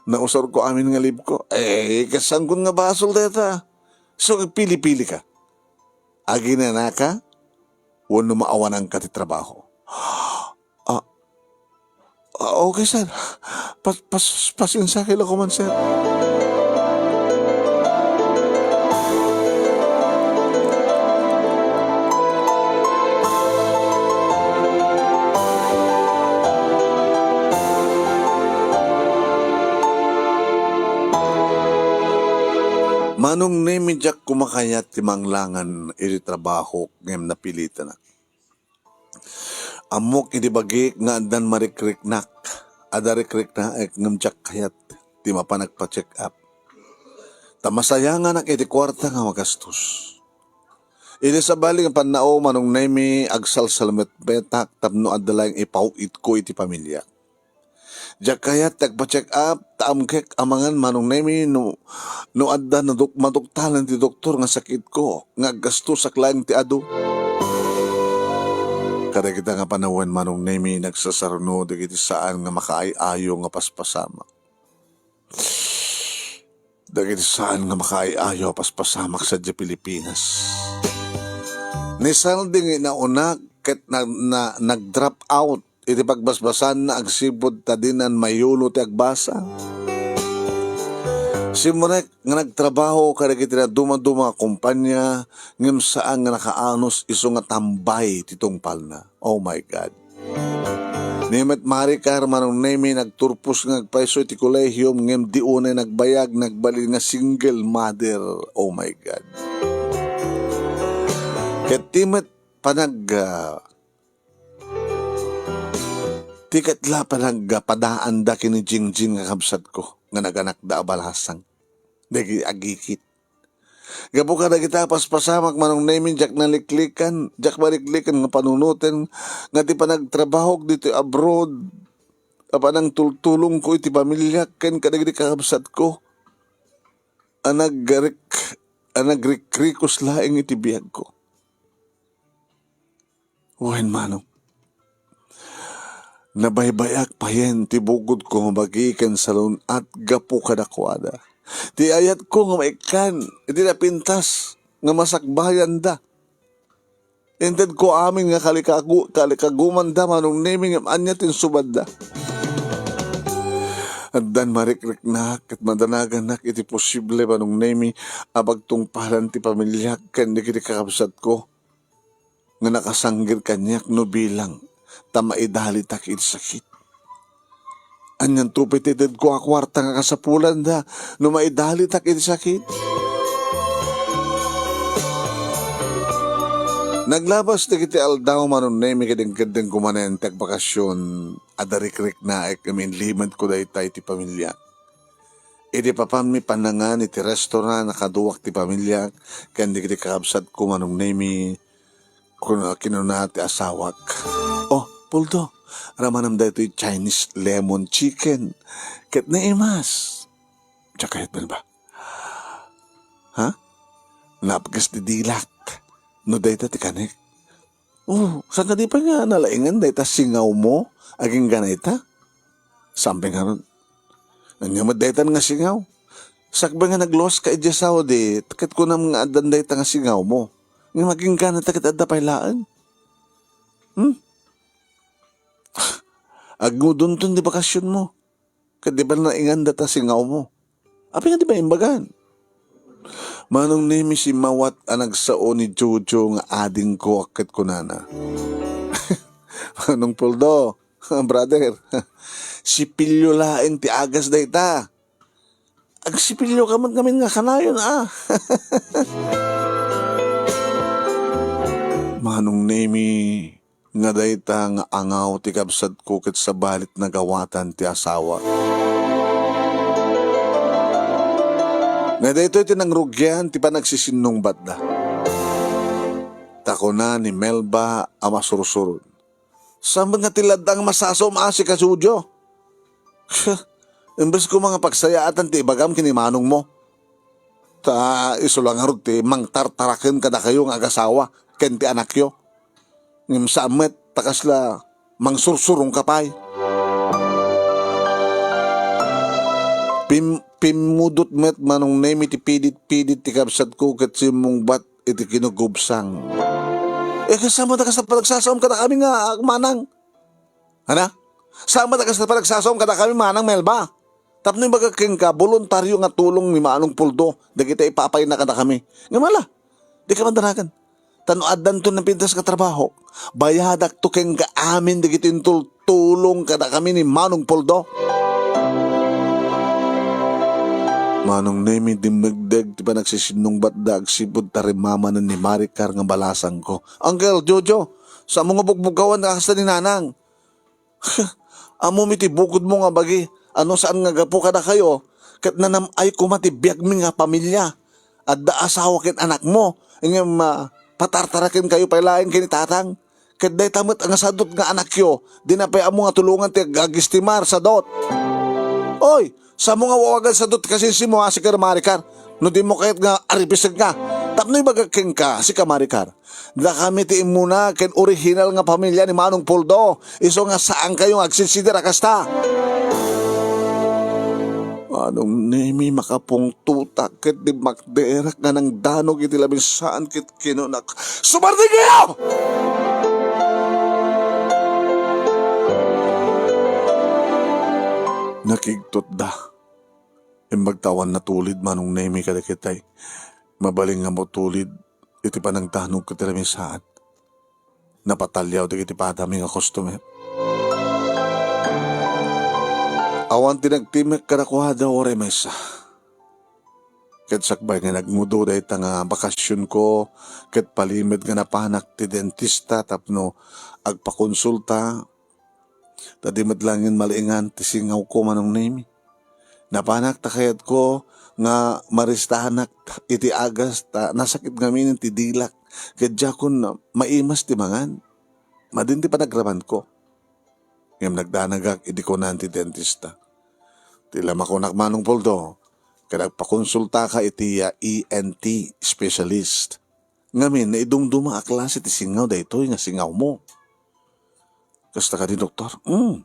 nausarko amin nga leave ko. Eh, kasankon nga basol dayta? So, agpili-pili ka. Aginanaka wenno maawananka ti trabaho? Ah, ah, okay, sir. Pas-, pas-, pasensiaki la koma, sir. Manong Nemi, diak koma kayat ti manglangan iti trabahok ngem napilitanak. Ammok iti bagik nga addan marikriknak, adda rikriknaek ngem diak kayat ti mapan nagpa-check up. Ta masayanganak iti kuarta nga magastos. Iti sabali nga pannao, Manong Nemi, agsalsalmetmetak tapno adda laeng ipaw-itko iti pamiliak. Diak kayat ti agpa-check up, ta amkek amangan Manong Nemi no, no adda naduk-, maduktalan ti doktor nga sakitko, nga aggastosak laeng ti adu. Kadagita nga panawen, Manong Nemi, nagsasaruno dagiti saan nga makaay-ayo nga paspasamak. Dagiti saan nga makaay-ayo a paspasamak sadiay Pilipinas. Ni Saldi nga inaunak ket na, na, nag-drop out iti pagbasbasanna agsipud ta dinan mayulo ti agbasa. Simmurek nga nagtrabaho kadagiti nadumaduma a kompania ngem saan nga nakaanus isu nga tambay ti tungpalna. Oh my God. Ni met Maricar, Manong Nemi, nagturpos nga agpayso iti kolehium ngem di unay nagbayag, nagbalin nga single mother. Oh my God. Ket ti met panag-, ah, ti ket la panagpadaanda ken ni Jingjing nga kabsatko nga naganakda a balasang dagiti agikit. Gapu kadagita a paspasamak, Manong Nemi, diak naliklikan, diak maliklikan nga panunoten nga ti panagtrabahok ditoy abroad a panangtultulongko iti pamiliak ken kadagiti kakabsatko a nagrik-, a nagrikrikos laeng iti biagko. Wen, manong, nabaybayak payen ti bukodko nga bagi ken salun-at gapu kadakuada. Ti ayatko nga maikkan iti napintas nga masakbayanda. Intedko amin nga kalikagu-, kalikagumanda, Manong Nemi, ngem ania ti insubadda? Addan marikriknak ket madanaganak iti posible, Manong Nemi, a pagtungpalan ti pamiliak ken dagiti kakabsatko nga nakasanggir kaniak no bilang ta maidalitak iti sakit. Anianto pay ti itedko a kuarta nga kasapulanda no maidalitak iti sakit? Naglabas dagiti aldaw, Manong Nemi, ket inkeddengko manen ti agbakasyon. Adda rikriknaek ngem inlimenko dayta iti pamiliak. Idi papanmi pannangan iti restoran, nakaduak ti pamiliak ken dagiti kakabsatko, Manong Nemi. Kun-, kinuna ti asawak, "Oh, Puldo, Ramanam daytoy Chinese lemon chicken. Ket naimas. Diak kayat, Melba. Ha? Napgas ti dilak. No dayta ti kanek. Oh, saan kadi pay nga nalaingan dayta singawmo? Agingga dayta? Sampay ngarud. Ania met daytan nga singaw? Sakbay nga nagluaska idiay Saudi, ket kunam nga addan dayta nga singawmo. Ngem agingga dayta ket adda pay laeng. Hmm? Agngudonton ti bakasionmo. Ket di pay nalaingan dayta singawmo. Apay nga di maimbag? Manong Nemi, simmawat a nagsao ni Jojo nga adingko ket kunana, Manong Poldo, brother, sipilyo laeng ti agas dayta. Agsipilyo ka met ngamin nga kanayon, a. Manong Nemi, nga dayta nga angaw ti kabsatko ket sabali ti nagawatan ti asawa. Nga daytoy ti nangrugian ti panagsisinnungbatda. Ta kuna ni Melba a masursurod, "Saan met nga ti laddang masasaom a sika, Jojo? Imbes koma nga pagsayaatan ti ibagam ken ni manongmo. Ta isu la ngarud ti mangtartaraken kadakayo nga agasawa ken ti anakyo. Ngem saan met ta kasla mangsursurongka pay." Pim-, pimmudot met Manong Nemi ti pidit-pidit ti kabsatko ket simmungbat iti kinugubsang. Eh, kasano met a kasla panagsasaom kadakami nga, ah, manang? Ana? Saan met a kasla panagsasaom kadakami, Manang Melba? Tapno ibagak kenka, boluntario nga tulong ni Manong Puldo dagiti ipapayna kadakami. Ngem ala, dika madanagan. Ta no addanto napintas nga trabaho, bayadakto kenka amin dagiti intul-, tulong kadakami ni Manong Puldo. Manong Nemi, dimmegdeg ti panagsisinnungbatda agsipud ta rimmamanen ni Maricar nga balasangko. Uncle Jojo, saanmo nga bugbugkawan a kasta ni Nanang? Ammomi ti bukodmo nga bagi a no saan nga gapu kadakayo, ket nanam-ay koma ti biagmi nga pamilya. Adda asawa ken anakmo, ngem, ah, patartarakenkayo pay laeng ken ni Tatang. Ket dayta met nga sadut nga anakyo, dina pay ammo nga tulongan ti ag-, agistimar sadut. Oy, saanmo nga wawagan sadut ti kasinsinmo, a, sika Maricar? No dimo kayat nga aripisenka, tapno ibagak kenka, sika Maricar. Dakami ti immuna ken orihinal nga pamilya ni Manong Puldo, isu nga saankayo nga agsidsidir a kasta. Manong Nemi, makapungtotak ket dimmakderak nga nangdanog iti labinsaan ket kinonak, "Sumardengkayo!" Nakigtotda. Imbag ta awan natulid Manong Nemi kadagitay. Mabalin nga matulid iti panangdanog ket ti labinsaan. Napataliaw dagiti padami nga customer. Awan ti nagtimek kadakuada uray maysa. Ket sakbay nga nagmudo dayta nga bakasionko, ket palimed nga napanak ti dentista tapno agpakonsulta, ta di met laeng malaingan ti singawko, Manong Nemi. Napanak ta kayatko nga maristahanak iti agas ta nasakit ngamin ti dilak, ket diakon maimas ti mangan. Madin ti panagramanko. Ngem nagdanagak idi kunan ti dentista, "Ti la makunak, Manong Poldo, ket agpakonsultaka iti, ah, E N T specialist. Ngamin, naidumduma a klase ti singaw daytoy nga singawmo." "Kasta kadi, doktor?" "Hmm.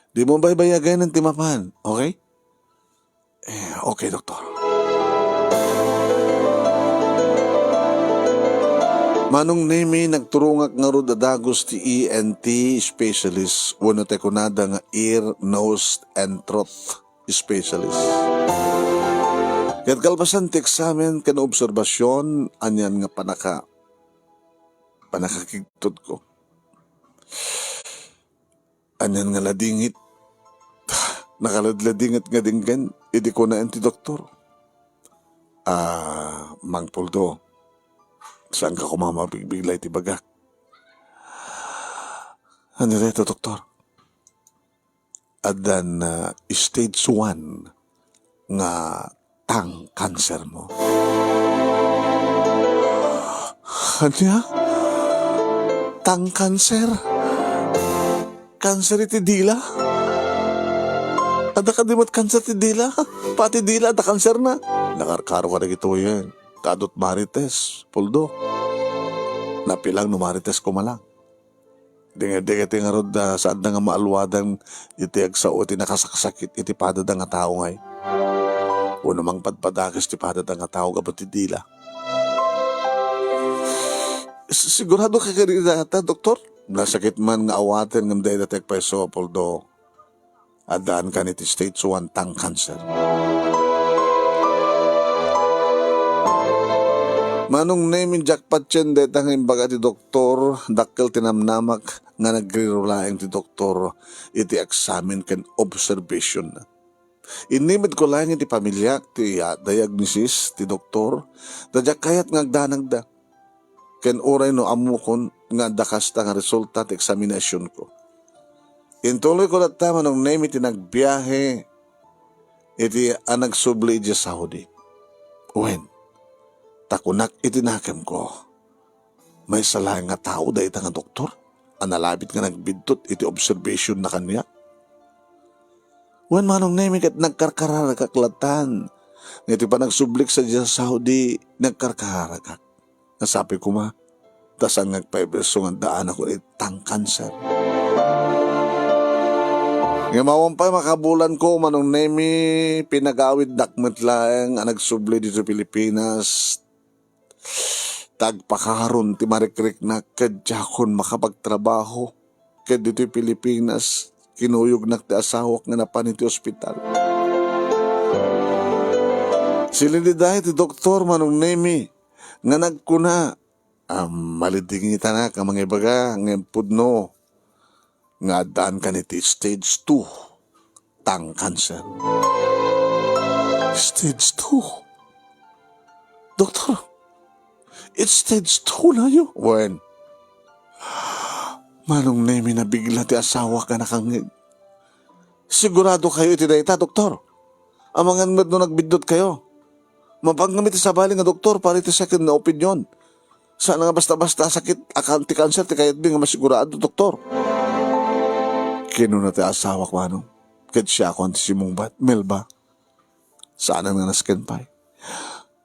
Dimo baybayaganen ti mapan, okay?" "Eh, okay, doktor." Manong Nemi, nagturongak ngarud a dagus ti E N T specialist wenno ti kunada nga ear, nose, and throat specialist. Ket kalpasan ti eksamen ken obserbasion, anian nga panaka-, panakakigtotko. Anian nga ladingit? Nakaladladinget nga denggen idi kunaen ti doktor, "Ah, Mang Poldo, saanka koma mabigbigla iti bagak." "Ania dayta, doktor?" "Addan, ah, stage one nga tongue cancer mo." "Ania? Tongue cancer?" Kanser iti dila? Adda kadi met kanser ti dila? Pati dila, adda kanserna? Nakarkaro kadagitoyen. Kadu't Marites, Poldo. Napilang no Marites koma lang. Dingedinged ti ngarud, ah, saanda nga maaluadan iti agsao iti nakasaksakit iti padada nga tao ngay. Wenno mangpadpadakes ti padada nga tao gapu ti dila. S-, sigurado ka kadi dayta, doktor? Nasakit man nga awaten ngem dayta ti agpayso, Poldo. Addaan kan iti stage one tongue cancer. Manong Nemi, diak patien dayta nga imbaga ti doktor, dakkel ti namnamak nga nagrirulaeng ti doktor iti examine ken observation. Inimedko laeng iti pamiliak ti, ah, diagnosis ti doktor, ta diak kayat nga agdanagda. Ken uray no ammokon nga adda kasta nga resulta ti eksaminasionko. Intuloyko latta, Manong Nemi, ti nagbiahe iti a nagsubli idiay Saudi. Wen, ta kunak iti nakemko, maysa laeng nga tao dayta nga doktor a nalabit nga nagbiddut iti observationna kaniak. Wen, Manong Nemi, ket nagkarkararagak lattan nga iti panagsublik sadiay Saudi, nagkarkararagak. Nasapi koma, ta saan nga agpaiberso nga addaanak iti tongue cancer. Ngem awan pay makabulanko, Manong Nemi, pinagawiddak met laeng a nagsubli ditoy Pilipinas. Ta agpakaron ti marikriknak ket diakon makapagtrabaho. Ket ditoy Pilipinas, kinuyognak ti asawak nga napan iti ospital. Silinida ti doktor, Manong Nemi, nga nagkuna, a, malidingitanak a mangibaga, ngem pudno nga addaan kan iti stage two tongue cancer. Stage two? Doktor, it's stage two nayo? Wen, Manong Nemi, nabigla ti asawak nga nakangngeg. Sigurado kayo iti dayta, doktor? Amangan met no nagbiddut kayo. Mapangngem iti sabali nga doktor para iti second opinion. Saan nga basta-basta sakit a kan-, ti kanser ti kayatmi nga masigurado, doktor. Kinuna ti asawak, Manong, ket siakon ti simmungbat, Melba. Saanen nga nasken pay.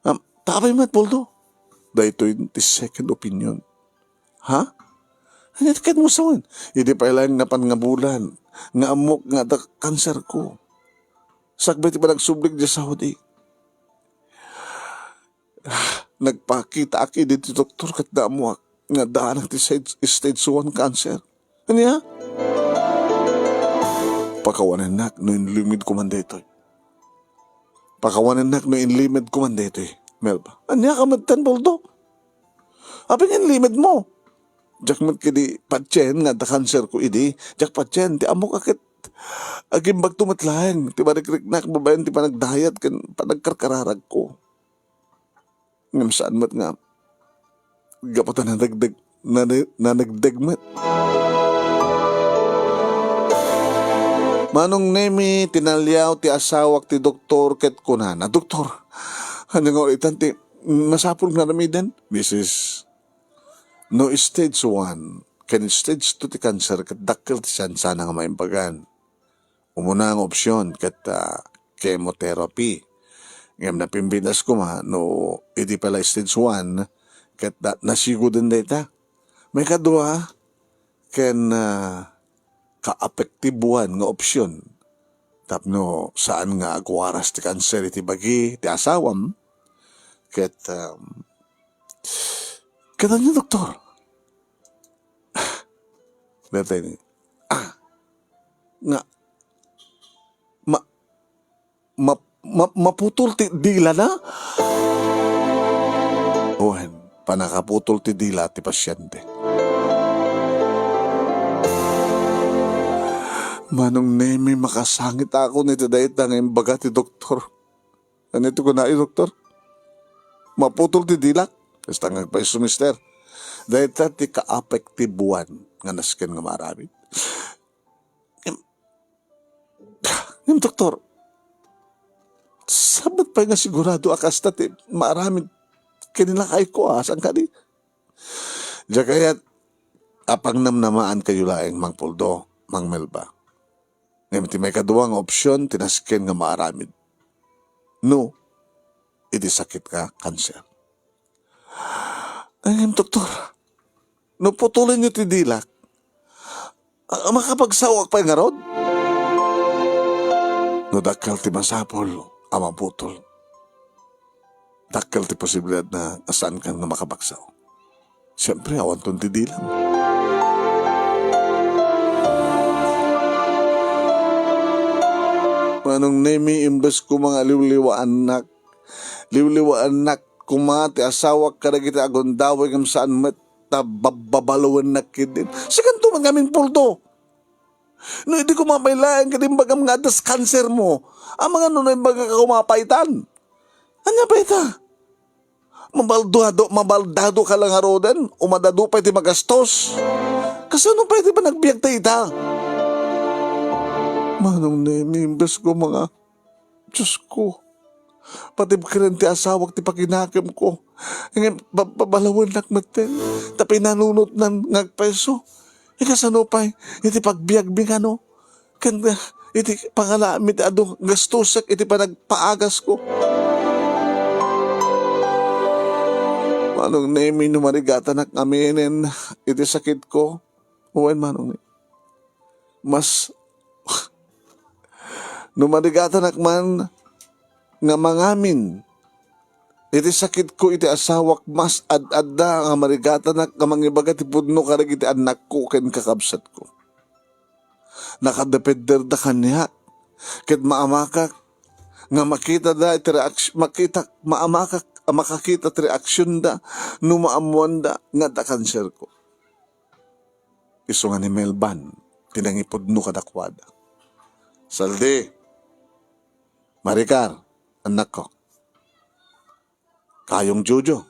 Am, ta apay met, Poldo? Daytoy ti second opinion. Ha? Ania ti kayatmo sawen? Idi pay laeng napan nga bulan, nga ammok nga adda kanserko. Sakbay ti panagsublik idiay Saudi. Ah, nagpakitaak idi ti doktor ket naammoak nga addaanak ti stage, stage one cancer. Ania? Pakawanennak no inlimedko man daytoy. Pakawanennak no inlimedko man daytoy, Melba. Ania ka metten, Poldo? Apay nga inlimedmo? Diak met kadi patien nga adda kanserko idi. Diak patien ti ammok a ket agimbagto met laeng ti marikriknak babaen ti panagdayat ken panagkarkararagko. Ngem saan met nga gapu ta nanagdeg-, nane-, nanagdeg met. Manong Nemi, tinaliaw ti asawak ti doktor ket kunana, "Doktor, ania nga uritan ti masapul nga aramiden?" "Misis, no stage one ken stage two ti kanser ket dakkel ti sansana nga maimbagan. Umuna nga opsion ket, ah, chemotherapy. Ngem napimpitas koma no idi pay la stage one ket da-, nasigudan dayta. Maikadua ken, ah, kaapektiboan nga opsion tapno saan nga agwaras ti kanser iti bagi ti asawam ket, um, ket ania, doktor?" Daytoy ni, ah, nga, ma-, ma-, ma-, maputol ti dilana? Wen, pannakaputol ti dila ti pasiente. Manong Nemi, makasangitakon iti dayta nga imbaga ti doktor. Ania ti kunayo, doktor? Maputol ti dilak? Kasta nga agpayso, mister. Dayta ti kaapektiboan nga nasken nga maaramid. Ngem, ngem, doktor, saan met pay nga sigurado a kasta ti maaramid ken ni lakayko, a, saan kadi? Diak kayat a pangnamnamaankayo laeng, Mang Poldo. Mang Melba. Ngem ti maikadua nga opsion ti nasken nga maaramid no iti sakit nga kanser. Ngem, doktor, no putulenyo ti dilak, a-, makapagsaoak pay ngarud? No dakkel ti masapul a maputol, dakkel ti posibilidad na nga saankan nga makapagsao. Siempre, awanton ti dilam. Manong Nemi, imbes ko nga liwliwaannak, liwliwaannak koma ti asawak kadagiti agundaway ngem saan met ta babbabaloennak ketdin. Sikanto met ngamin pulto. No idi koma pay laeng ket imbagam nga adda kanser mo, amangan no naimbagak a koma pay itan. Ania pay ita? Mabaldado, mabaldado ka lang ngaruden, umadado pay ti magastos. Kasano pay ti panagbiag ta ita? Manong Nemi, imbes ko nga, Diyos ko, patibkeren ti asawak ti pakinakemko. Ngem, ba-, ba-, balawennak metten, ta pinanunotnan nga agpayso. Ikasano pay, iti pagbiagmi kano? Ken, ah, iti pangalami ti adu, gastosek iti panagpaagasko. Manong Nemi, no marigatanak aminen iti sakitko, wen, Manong Nemi. Mas, no marigatanak man nga mangamin iti sakitko iti asawak, mas ad-adda nga marigatanak nga mangibaga ti pudno kadagiti annakko ken kakabsatko. Nakadepender da kaniak, ket maamakak nga makitada iti reaks-, makita, maamakak a makakita ti reaksionda no maammoanda nga adda kanserko. Isu nga ni Melban ti nangipudno kadakuada. Saldi, Maricar, annakko. Kayong Jojo,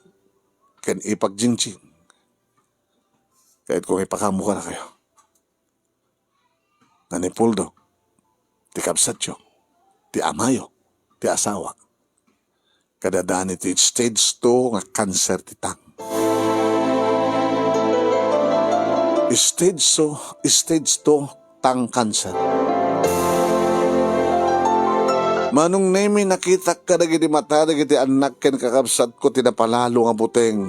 ken ipag Jingjing. Kayatko nga ipakaammo kadakayo nga ni Puldo, ti kabsatyo, ti amayo, ti asawak, kadadaan iti stage two nga kanser ti tang. Stage two, stage two, tang cancer. Manong Nemi, nakitak kadagiti mata dagiti annak ken kakabsatko ti napalalo nga buteng.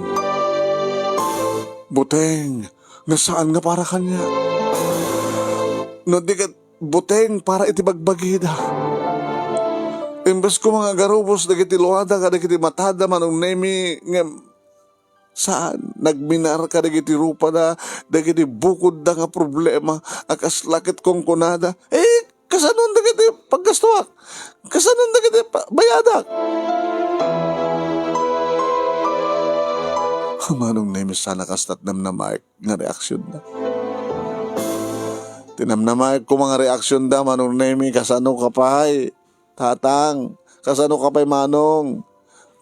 Buteng nga saan nga para kaniak. No di ket buteng para iti bagbagida. Imbes koma nga agarubos dagiti luada kadagiti matada, Manong Nemi, ngem saan, nagminar kadagiti rupada, dagiti bukodda nga problema, a kasla ket kunkunada, "Eh, kasanon dagiti paggastuak? Kasanon dagiti pa-, bayadak?" Manong Nemi, saan a kasta ti namnamaek nga reaksionda. Ti namnamaek koma nga reaksionda, Manong Nemi, kasano ka pay? Tatang, kasano ka pay, Manong?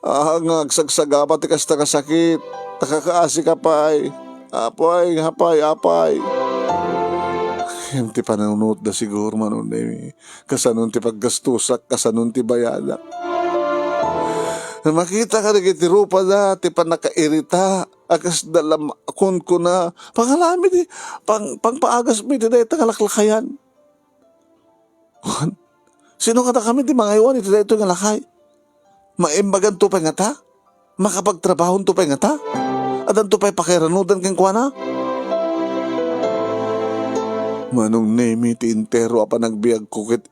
Ah, nga agsagsagaba ti kasta nga sakit. Nakakaasi ka pay. Apay, apay, apay. Ngem ti panunotda siguro, Manong Nemi, kasanon ti paggastusak, kasanon ti bayadak. Makita kadagiti rupada ti pannakairita, a kasda la ma-, kunkuna, pangalami ti pang-, pangpaagasmi ti dayta nga laklakayan. Wen, sino kadakami ti mangaywan iti daytoy nga lakay? Maimbaganto pay ngata? Makapagtrabahonto pay ngata? Addanto pay pakairanuden kenkuana? Manong Nemi, ti entero a panagbiagko ket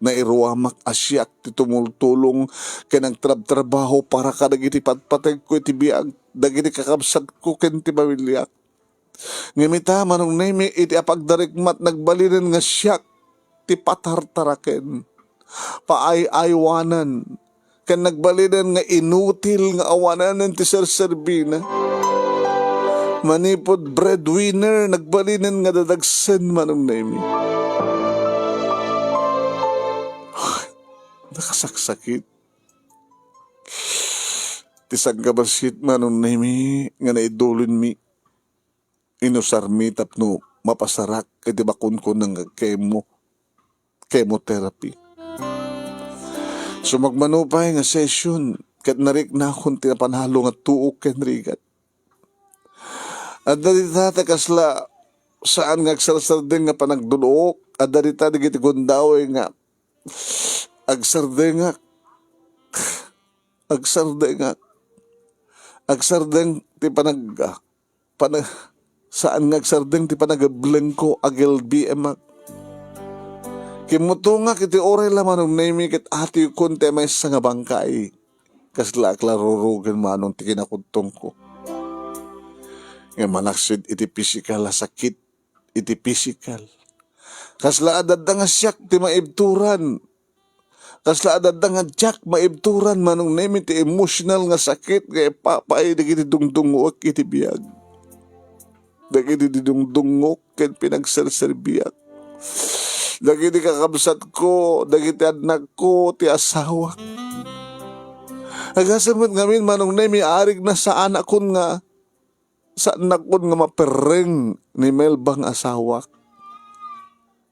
nairuamak a siak ti tumultulong ken agtrabtrabaho para kadagiti patpategko iti biag, dagiti kakabsatko ken ti pamiliak. Ngem ita, Manong Nemi, iti apagdarikmat, nagbalinen nga siak ti patartaraken, paay-aywanan, ken nagbalinen nga inutil nga awananen ti serserbina. Manipud breadwinner, nagbalinen nga dadagsen, Manong Nemi. Nakasaksakit ti sangkabassit, Manong Nemi, nga naidulinmi. Inusarmi tapno mapasarak iti makunkuna nga chemo-, chemotherapy. Sumagmamano pay nga session, ket nariknakon ti napanalo nga tuok ken rigat. Adda dita ti kasla saan nga agsarsardeng nga panagdulok. Adda dita dagiti gundaway nga agsardengak. Agsardengak. Agsardeng ti panag-, ah, panag-, saan nga agsardeng ti panagablengko, agilbimak. Kimmutongak iti uray la Manong Nemi ket atiyokon ti maysa nga bangkay. Kasla aklarurugen Manong ti kinakudtongko. Nga manaksid iti pisikal a sakit, iti pisikal. Kasla adda nga siak ti maibturan. Kasla adda nga diak maibturan Manong Nemi ti emotional nga sakit nga ipapay dagiti dungdungngoek iti biag. Dagiti didungdungngok ken pinagserserbiak. Dagiti kakabsatko, dagiti annakko, ti asawak. Agasem met ngamin Manong Nemi, arig na saanakon nga, saannakon nga maperreng ni Melba nga asawak.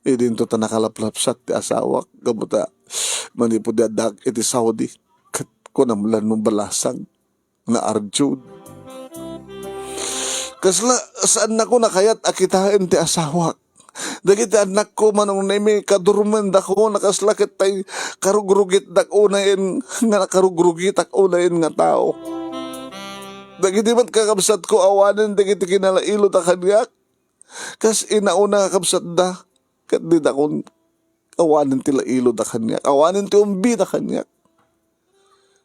Idinto ta nakalaplapsat ti asawak, gapu ta manipud addak iti Saudi, ket kunam la no balasang nga arjud. Kasla, saannakon a kayat a kitaen ti asawak. Dagiti annakko, Manong Nemi, kadurmendakon a kasla ket tay karugrugitdak unayen nga nakarugrugitak unayen nga tao. Dagiti met kakabsatko awanen dagiti kinalailot a kaniak, kas inauna nga kabsatda, ket didakon awanen ti lailot a kaniak, awanen ti umbida kaniak.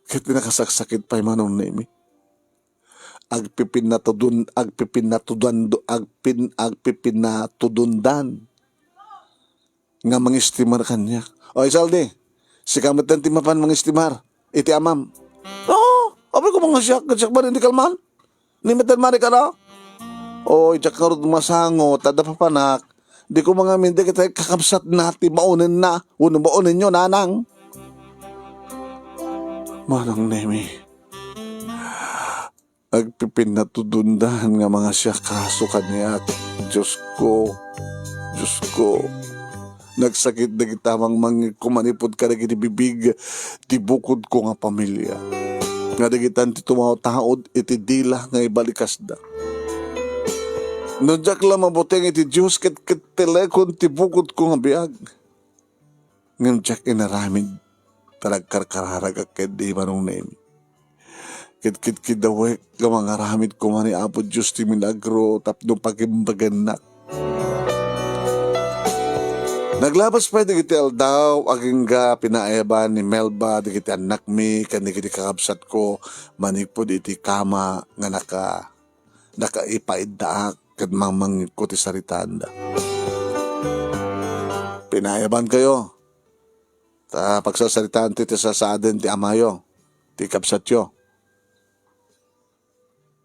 Ket ti nakasaksakit pay Manong Nemi, agpipinnatudon-, agpipinnatudando-, agpin-, agpipinatudondan nga mangistimar kaniak. "Oy, Saldi, sika metten ti mapan mangistimar iti amam." "Oo, apay koma nga siak, ket siak man indi kalman. Ni metten mani kada?" "Oy, diak ngarud masango, ta adda papanak. Di koma ngamin dagiti kakabsatna ti maunenna, wenno maunenyo, nanang." Manong Nemi, agpipinnatudondan nga mangasiakaso kaniak. Diosko, Diosko, nagsakit dagiti mangmangngegko manipud kadagiti bibig ti bukodko nga pamilia, nga dagitan ti tumawtaod iti dila nga ibalikasda. No diak la mabuteng iti Dios ket kettelekon ti bukodko nga biag. Ngem diak inaramid ta nagkarkararagak ket di Manong Nemi. Ket kitkidawek nga mangaramid koma ni Apo Dios ti milagro tapno pagimbagennak. Naglabas pay dagiti aldaw, agingga pinaayaban ni Melba dagiti annakmi ken dagiti kakabsatko manipud iti kama nga naka-, nakaipaiddaak ket mangmangngegko ti saritaanda. Pinaayabankayo. Ta pagsarsaritaan ti, ti sasaaden ti amayo, ti kabsatyo.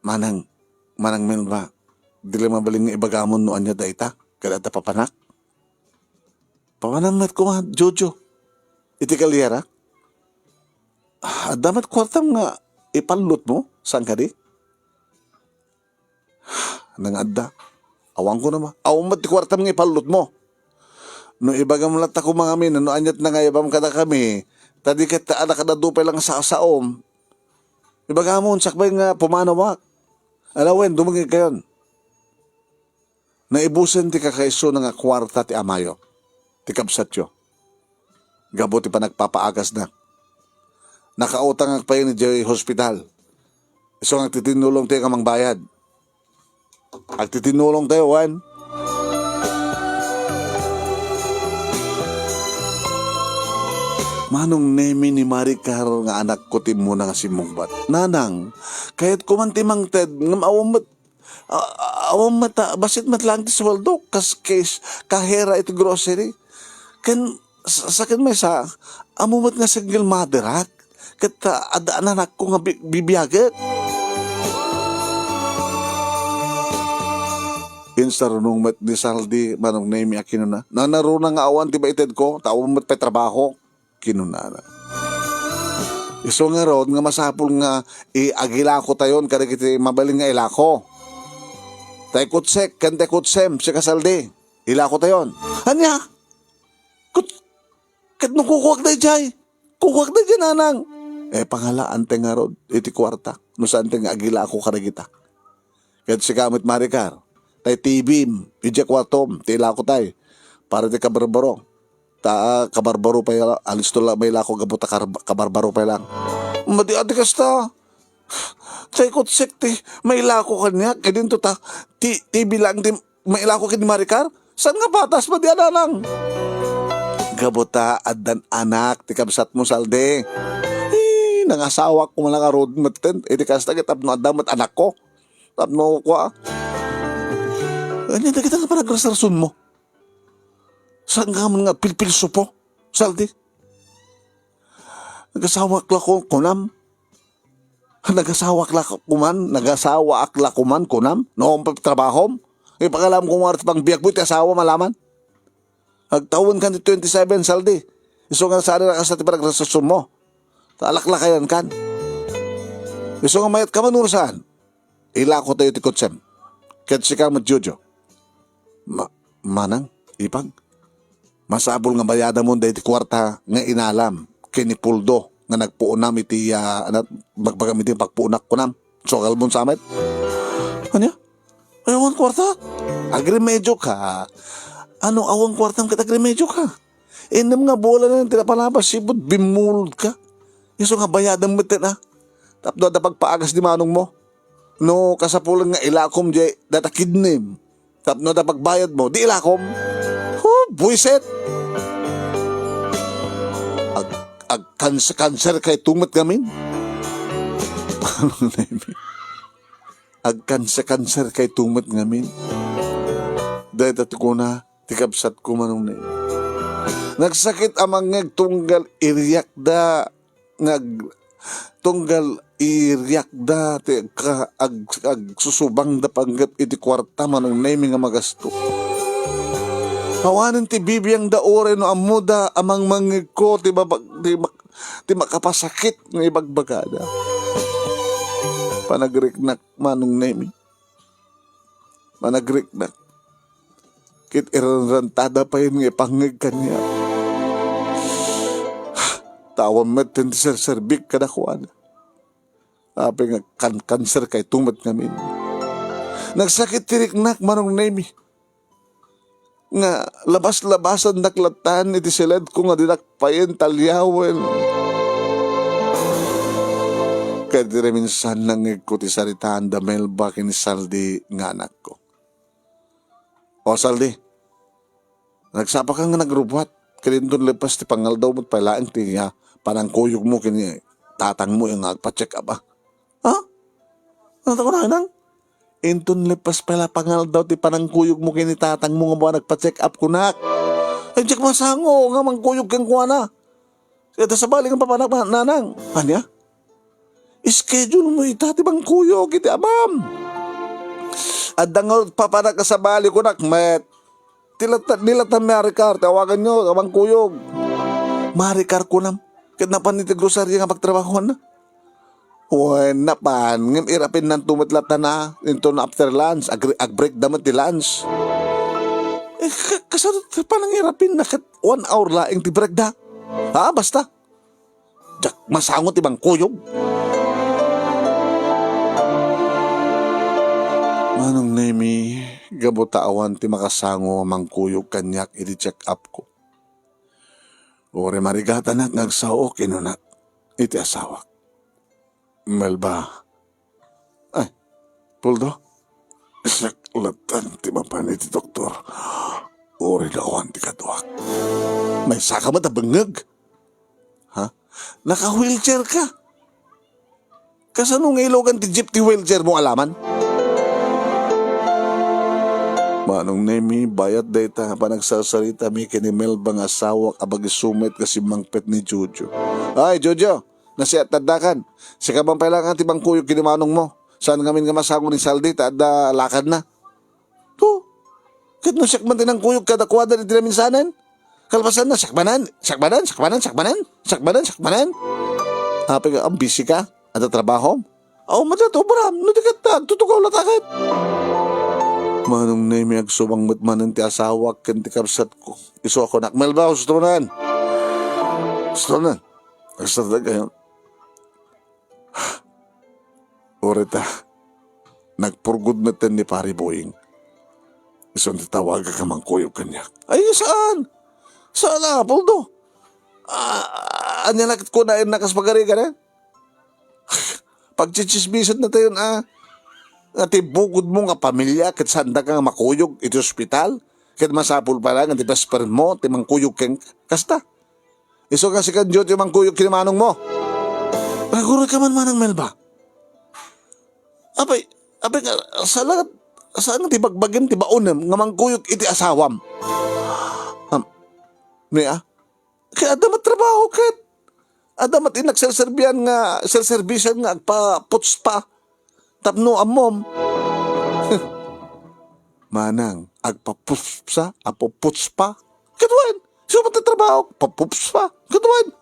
Manang, Manang Melba, di la mabalin nga ibagamon no ania dayta, kada adda papanak. Papanam met koma, Jojo, iti kaliarak. Ah, adda met kuartam nga ipallot mo, saan kadi? Nang adda. Awan ko na ma-, awan met ti kuartam nga ipallot mo. No ibagam latta koma ngamin, no aniat nangayabam kadakami, ta di ket ta anak kadadu pay lang sasaom. Ibagam, sakbay nga pumanawak. Ala wen, dumengngeg kayon. Naibusen ti kakaisuna nga kuarta ti amayo, ti kabsatyo, gapu ti panagpapaagasna. Nakautangak pay idiay hospital. Isu nga agtitinulongtayo nga mangbayad. Agtitinulongtayo, wen. Manong Nemi, ni Maricar nga anakko ti immuna nga simmungbat. Nanang, kayatko man ti mangted, ngem awan met A-, a-, awan met a, bassit met laeng ti sueldo, kas case, kahera iti grocery. Ken, sa-, saken maysa, ammo met nga single mother-ak. Ket, ah, adda anakko nga bi-, bibiagek. Insarunong met ni Saldi, Manong Nemi a kinuna, "Nanaruna nga awan ti maitedko, ta awan met pay trabaho." kinunana. Isu ngarud nga masapul nga i-, agilakotayon kadagiti mabalin nga ilako. Tay kutsek ken tay kutsem, sika Saldi, ilakotayon. Ania? Kut-, ket no kukuak daydiay? Kukuak daydiay, nanang. Eh, pangalaantay ngarud iti kuarta, no saantay nga agilako kadagita. Ket sika met, Maricar, tay T V-m, idiay kuartom, ti ilako tay. Para ti kabarbaro. Ta, ah, kabarbaro pay la, alisto la mailako gapu ta kar-, kabarbaro pay lang. Madi adi kasta. Tay kutsek ti mailako kaniak, idinto ta, ti, T V lang ti mailako ken ni Maricar? Saan nga patas, madi a nanang? Gapu ta addan anak ti kabsatmo, Saldi. Eh, nangasawak ko man ngarud metten. Iti kasta, ket tapno adda met anakko. Tapno kua. Ania dagita nga panagrasrason mo? Saan ka man nga pilpilsupo, Saldi? Nagasawaak la ko, kunam. Nagasawaak la kuman, nagasawaak la kuman, kunam. No, trabahom. Ipakalam ko nga ti pangbiag mo, iti asawa malaman. Agtawen kan ti twenty-seven, Saldi. Isu nga saan a kasta ti panagrasrason mo. Ta alaklakayan kan. Isu nga mayat ka man, urusan. Ilako tayo ti kutsem. Ket sika met, Jojo. Ma-, manang, ipag. Masapul nga bayadamon daydi kuarta nga inalam ken ni Puldo nga nagpuonam iti, ah, ano, bagbagam iti pagpuonak kunam. Sukalmon sa met. Ania? Ay, awan kuarta? Agremedioka. Ano, awan kuartam ket agremedioka? Innem nga bola na ti napalabas, sipud bimmulod ka. Isu nga bayadam met ten, ah. Tapno adda pagpaagas ni manong mo. No, kasapulan nga ilakom diay data kidney. Tapno adda pagbayad mo, di ilakom. Huh, buiset! Ag-, agkanser-kanser kay tumet ngamin. Agkanser-kanser kay tumet ngamin. Dayta ti kuna, ti kabsatko, Manong Neng. Nagsakit a mangngeg tunggal iriakda nga ag-, tunggal iriakda ti agka-, ag-, agsusubangda panggep iti kuarta, Manong Nemi, nga magasto. Awanen ti bibiangda uray no ammoda a mangmangngegko ti mabag-, ti mak-, ti makapasakit nga ibagbagada. Panagriknak, Manong Nemi. Managriknak. Ket iranrantada payen nga ipangngeg kaniak. Tawan met ti serserbik kadakuada. Apay nga kan-, kanser kay tumet ngamin. Nagsakit ti riknak, Manong Nemi. Nga labas-labasandak latan iti siledko nga dinak payen taliawen. Ket iti naminsan nangngegko ti saritaan da Melba ken ni Saldi nga anakko. O Saldi, nagsapaka nga nagrubuat, ket inton lepas ti pangaldaw met pay laeng ti, ah, panangkuyogmo ken ni tatangmo nga agpa-check up, ah. Ha? Ano ta kunanang? Inton lepas pay la pangaldaw ti panangkuyogmo ken ni tatangmo nga buan nagpa-check up kunak. Ay, diak masango nga mangkuyog kenkuana. Adda sabali nga papanak, nanang. Ania? Schedule mo ita ti mangkuyog iti amam. Adda nga papanak a sabali kunak met. Ti lata-, ni latan Maricar, tawagan nyo, mangkuyog. Maricar kunam. Ket napan iti grocery nga pagtrabahoanna. Wen, napan, ngem irapinnan to met latana, inton after lunch, ag-, ag-break da met ti lunch. Eh, ka-, kasano ti panangirapinna ket one hour laeng ti break da? Ha, basta. Diak masango ti mangkuyog. Manong Nemi, gapu ta awan ti makasango a mangkuyog kaniak iti check-up ko. Uray marigatanak nga agsao, kinunak iti asawak. Melba. Ay, Puldo. Siak latan ti mapan iti doktor. Uray no awan ti kaduak. Maysaka met a bengngeg. Ha? Naka-wheelchair ka? Kasano nga ilugan ti jeep ti wheelchair mo, alaman? Manong Nemi, bayat dayta a panagsarsaritami ken ni Melba nga asawak a bagisu met nga simmangpet ni Jojo. Ay, Jojo, nasiataddakan. Sika man pay laeng ti mangkuyog ken ni manong mo. Saan ngamin nga masango ni Saldi ta adda lakadna? To, ket no siak man ti nangkuyog kadakuada iti naminsanen, kalpasanna, siak manen, siak manen, siak manen, siak manen, siak manen, siak manen. Apay nga, ah, busy ka? Adda trabahom? Aw, madala ti obram, no di ket, ah, agtutugaw latta ket. Manong Nemi, agsubang met manen ti asawak ken ti kabsatko. Isu a kunak, Melba, gusto mo nan? Gusto mo nan? Gusto mo nan? Uray ta, nagpurgod metten ni Pari Boying. Isu ti tawagak a mangkuyog kaniak. Ay, saan? Saan a, Apoldo? Ah, ania na ket kunaennak kas pagarigan, eh? Pagtsitsismisan natayon, ah. Nga ti bukodmo nga pamilya ket saandaka nga makuyog iti ospital? Ket masapul pay laeng nga ti best friend mo ti mangkuyog ken kasta. Isu nga si Kanjo ti mangkuyog ken ni manongmo. Aguray ka man, Manang Melba. Apay, apay nga, saan nga, saan nga ti bagbagim ti baonem nga mangkuyog iti asawam? Am, ni, ah? Kay adda met trabaho ket. Adda met innak serserbian nga, serserbisan nga agpaputspa. Tapno ammom. Manang, agpaputspa, apuputspa. Ket wen, isu met ti trabaho, paputspa. Ket wen,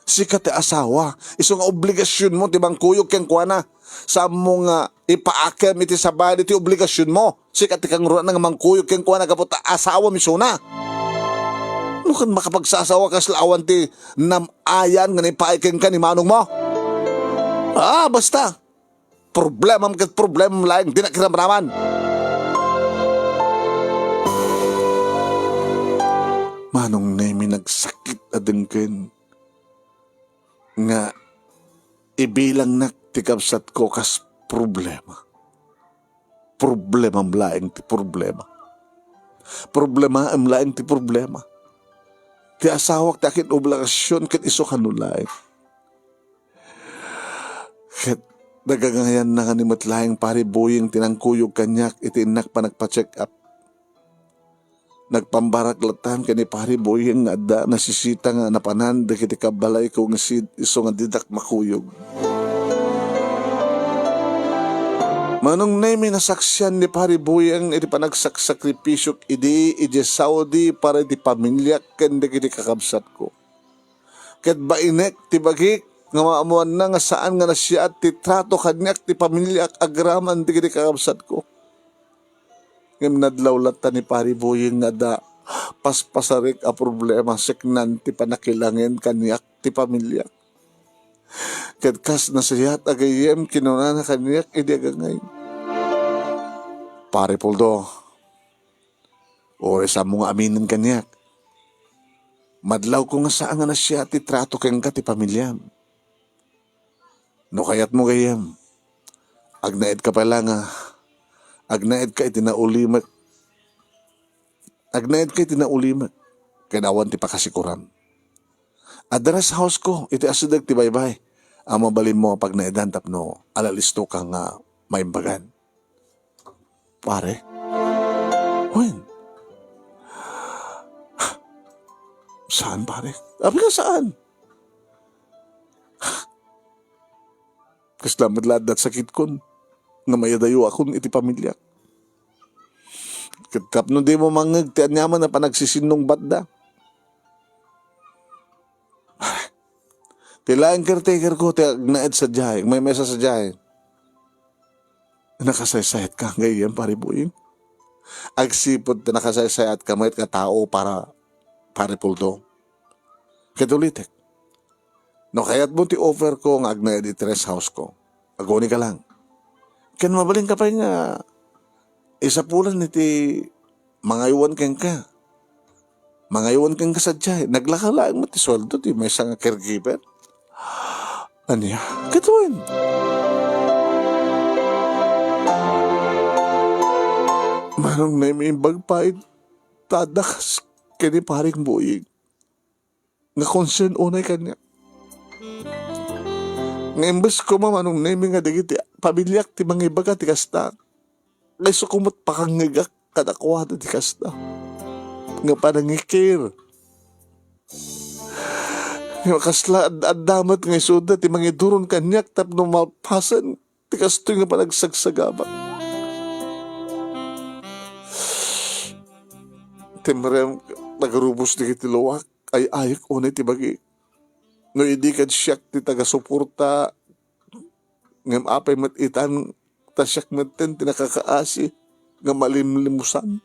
sika ti asawa, isu nga obligasionmo ti mangkuyog kenkuana. Saanmo nga ipaakem iti sabali ti obligasionmo. Sika ti kangruna nga mangkuyog kenkuana gapu ta asawam isuna. No ket makapagsasawa, kasla awan ti nam-ayan nga naipaay kenka ni manongmo. Ah, basta. Problemam ket problemam laeng, dinak iramraman. Manong Nemi, nagsakit a denggen nga ibilangnak ti kabsatko kas problema. Problemam laeng ti problema. Problemaem laeng ti problema. Ti asawak ti akin obligasion ket isu kano laeng. Ket nagangayanna nga ni met laeng Pari Boying ti nangkuyog kaniak iti innak panagpa-check up. Nagpambarak latta ken ni Pari Boying nga adda nasisita nga napanan dagiti kabalayko nga sid-, isu nga didak makuyog. Manong Nemi, nasaksian ni Pari Boying iti panagsaksakripisio idi idiay Saudi para iti pamiliak ken dagiti kakabsatko. Ket bainek ti bagik nga maammoanna nga saan nga nasayaat ti trato kaniak ti pamiliak agraman dagiti kakabsatko. Ngem nadlaw latta ni Pari Boying nga adda paspasarik a problema, seknan ti pannakilangen kaniak ti pamiliak. Ket kas nasayaat a gayyem, kinunana kaniak idi agangay, "Pare Poldo, uray saanmo nga aminen kaniak, madlawko nga saan nga nasayaat ti trato kenka ti pamiliam. No kayatmo gayyem, agnaedka pay la nga, agnaedka iti naulimek, agnaedka iti naulimek, ken awan ti pakasikuram. Adda rest house ko iti asideg ti baybay a mabalinmo a pagnaedan tapno alalistoka nga maimbagan." "Pare? Wen? Saan, pare? Apay nga saan? Kasla met la adda sakitkon nga mayadayoakon iti pamiliak. Ket tapno dimo mangngeg ti aniaman a panagsisinnungbatda. Ti laeng caretaker ko ti agnaed sadiay, agmaymaysa sadiay." "Nakasaysayatka gayyem, Pare Boying?" "Agsipud ta nakasaysayatka met nga tao para, Pare Poldo. Ket ulitek, no kayatmo ti offer ko nga agnaed iti rest house ko, agunika lang. Ken mabalinka pay nga isapulan iti mangaywan kenka. Mangaywan kenka sadiay. Naglaka laeng met ti sueldo ti maysa nga caregiver." "Ania? Ket wen?" "Manong Nemi, imbag pay ta adda kas ken ni Pareng Boying nga concern unay kaniak. Nga imbes koma, Manong Nemi, nga dagiti pamiliak ti mangibaga ti kasta, nga isuko met pakangngegak kadakuada ti kasta nga panangikir. Nga kasla ad-, adda met nga isuda ti mangiduron kaniak tapno malpasen ti kastoy nga panagsagsagaba. Timrem, nagarubos dagiti luak, ay-ayek unay ti bagi. No idi ket siak ti tagasuporta, ngem apay met itan, ta siak metten ti nakakaasi nga malimlimusan.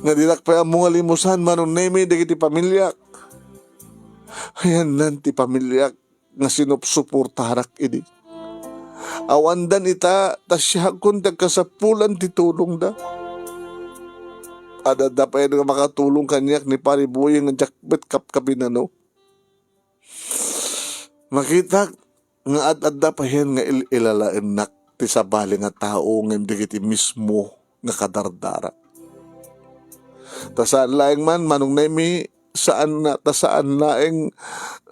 Nga dinak pay ammo nga limusan, Manong Nemi, dagiti pamiliak. Ayannan ti pamiliak nga sinupsuportarak idi. Awandan ita, ta siakon ti agkasapulan ti tulongda. Ad-adda payen nga makatulong kaniak ni Pari Boying nga diak met kapkapinano. Makitak nga ad-adda payen nga il-, ilalaennak ti sabali nga tao ngem dagiti mismo nga kadardarak. Ta saan laeng man, Manong Nemi, saan na, ta saan laeng,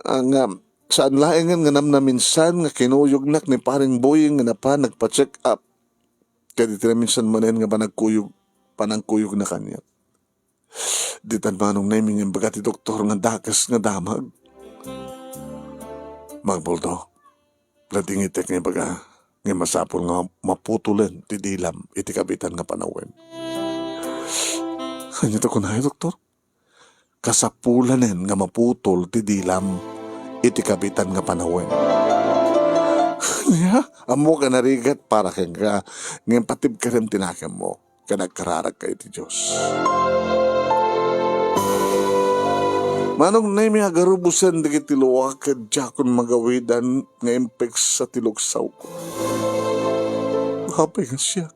ah, nga, saan laengen nga namnaminsan nga kinuyognak ni Paring Boying nga napan nagpa-check up. Ket iti naminsan manen nga panagkuyog, panangkuyogna kaniak. Ditan, Manong Nemi, nga imbaga ti doktor nga dakes nga damag. Manong Poldo, ladingitek nga ibaga nga masapul nga maputolen ti dilam iti kabitan nga panawen. Ania ti kunayo, doktor? Kasapulanen nga maputol ti dilam iti kabitan nga panawen. Ania? Ammok a narigat para kenka, ngem patibkerem ti nakemmo ken agkararagka iti Dios. Manong Nemi, agarubosen dagiti luak ket diakon magawidan nga impeksa ti luksawko. Apay nga siak?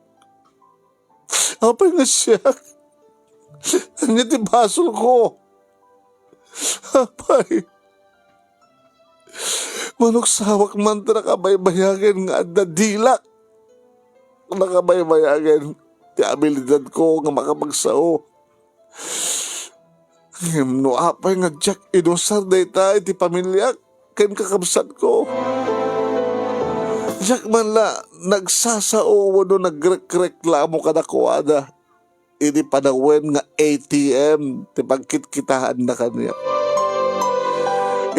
Apay nga siak? Ania ti basolko? Apay, manuksawak man ta nakabaybayagen nga adda dilak. Nakabaybayagen ti abilidadko nga makapagsao. Ngem no apay nga diak inusar dayta iti pamiliak ken kakabsatko, diak man la nagsasao wenno nagrekreklamo kadakuada. Idi panawen nga A T M ti pagkitkitaanna kaniak.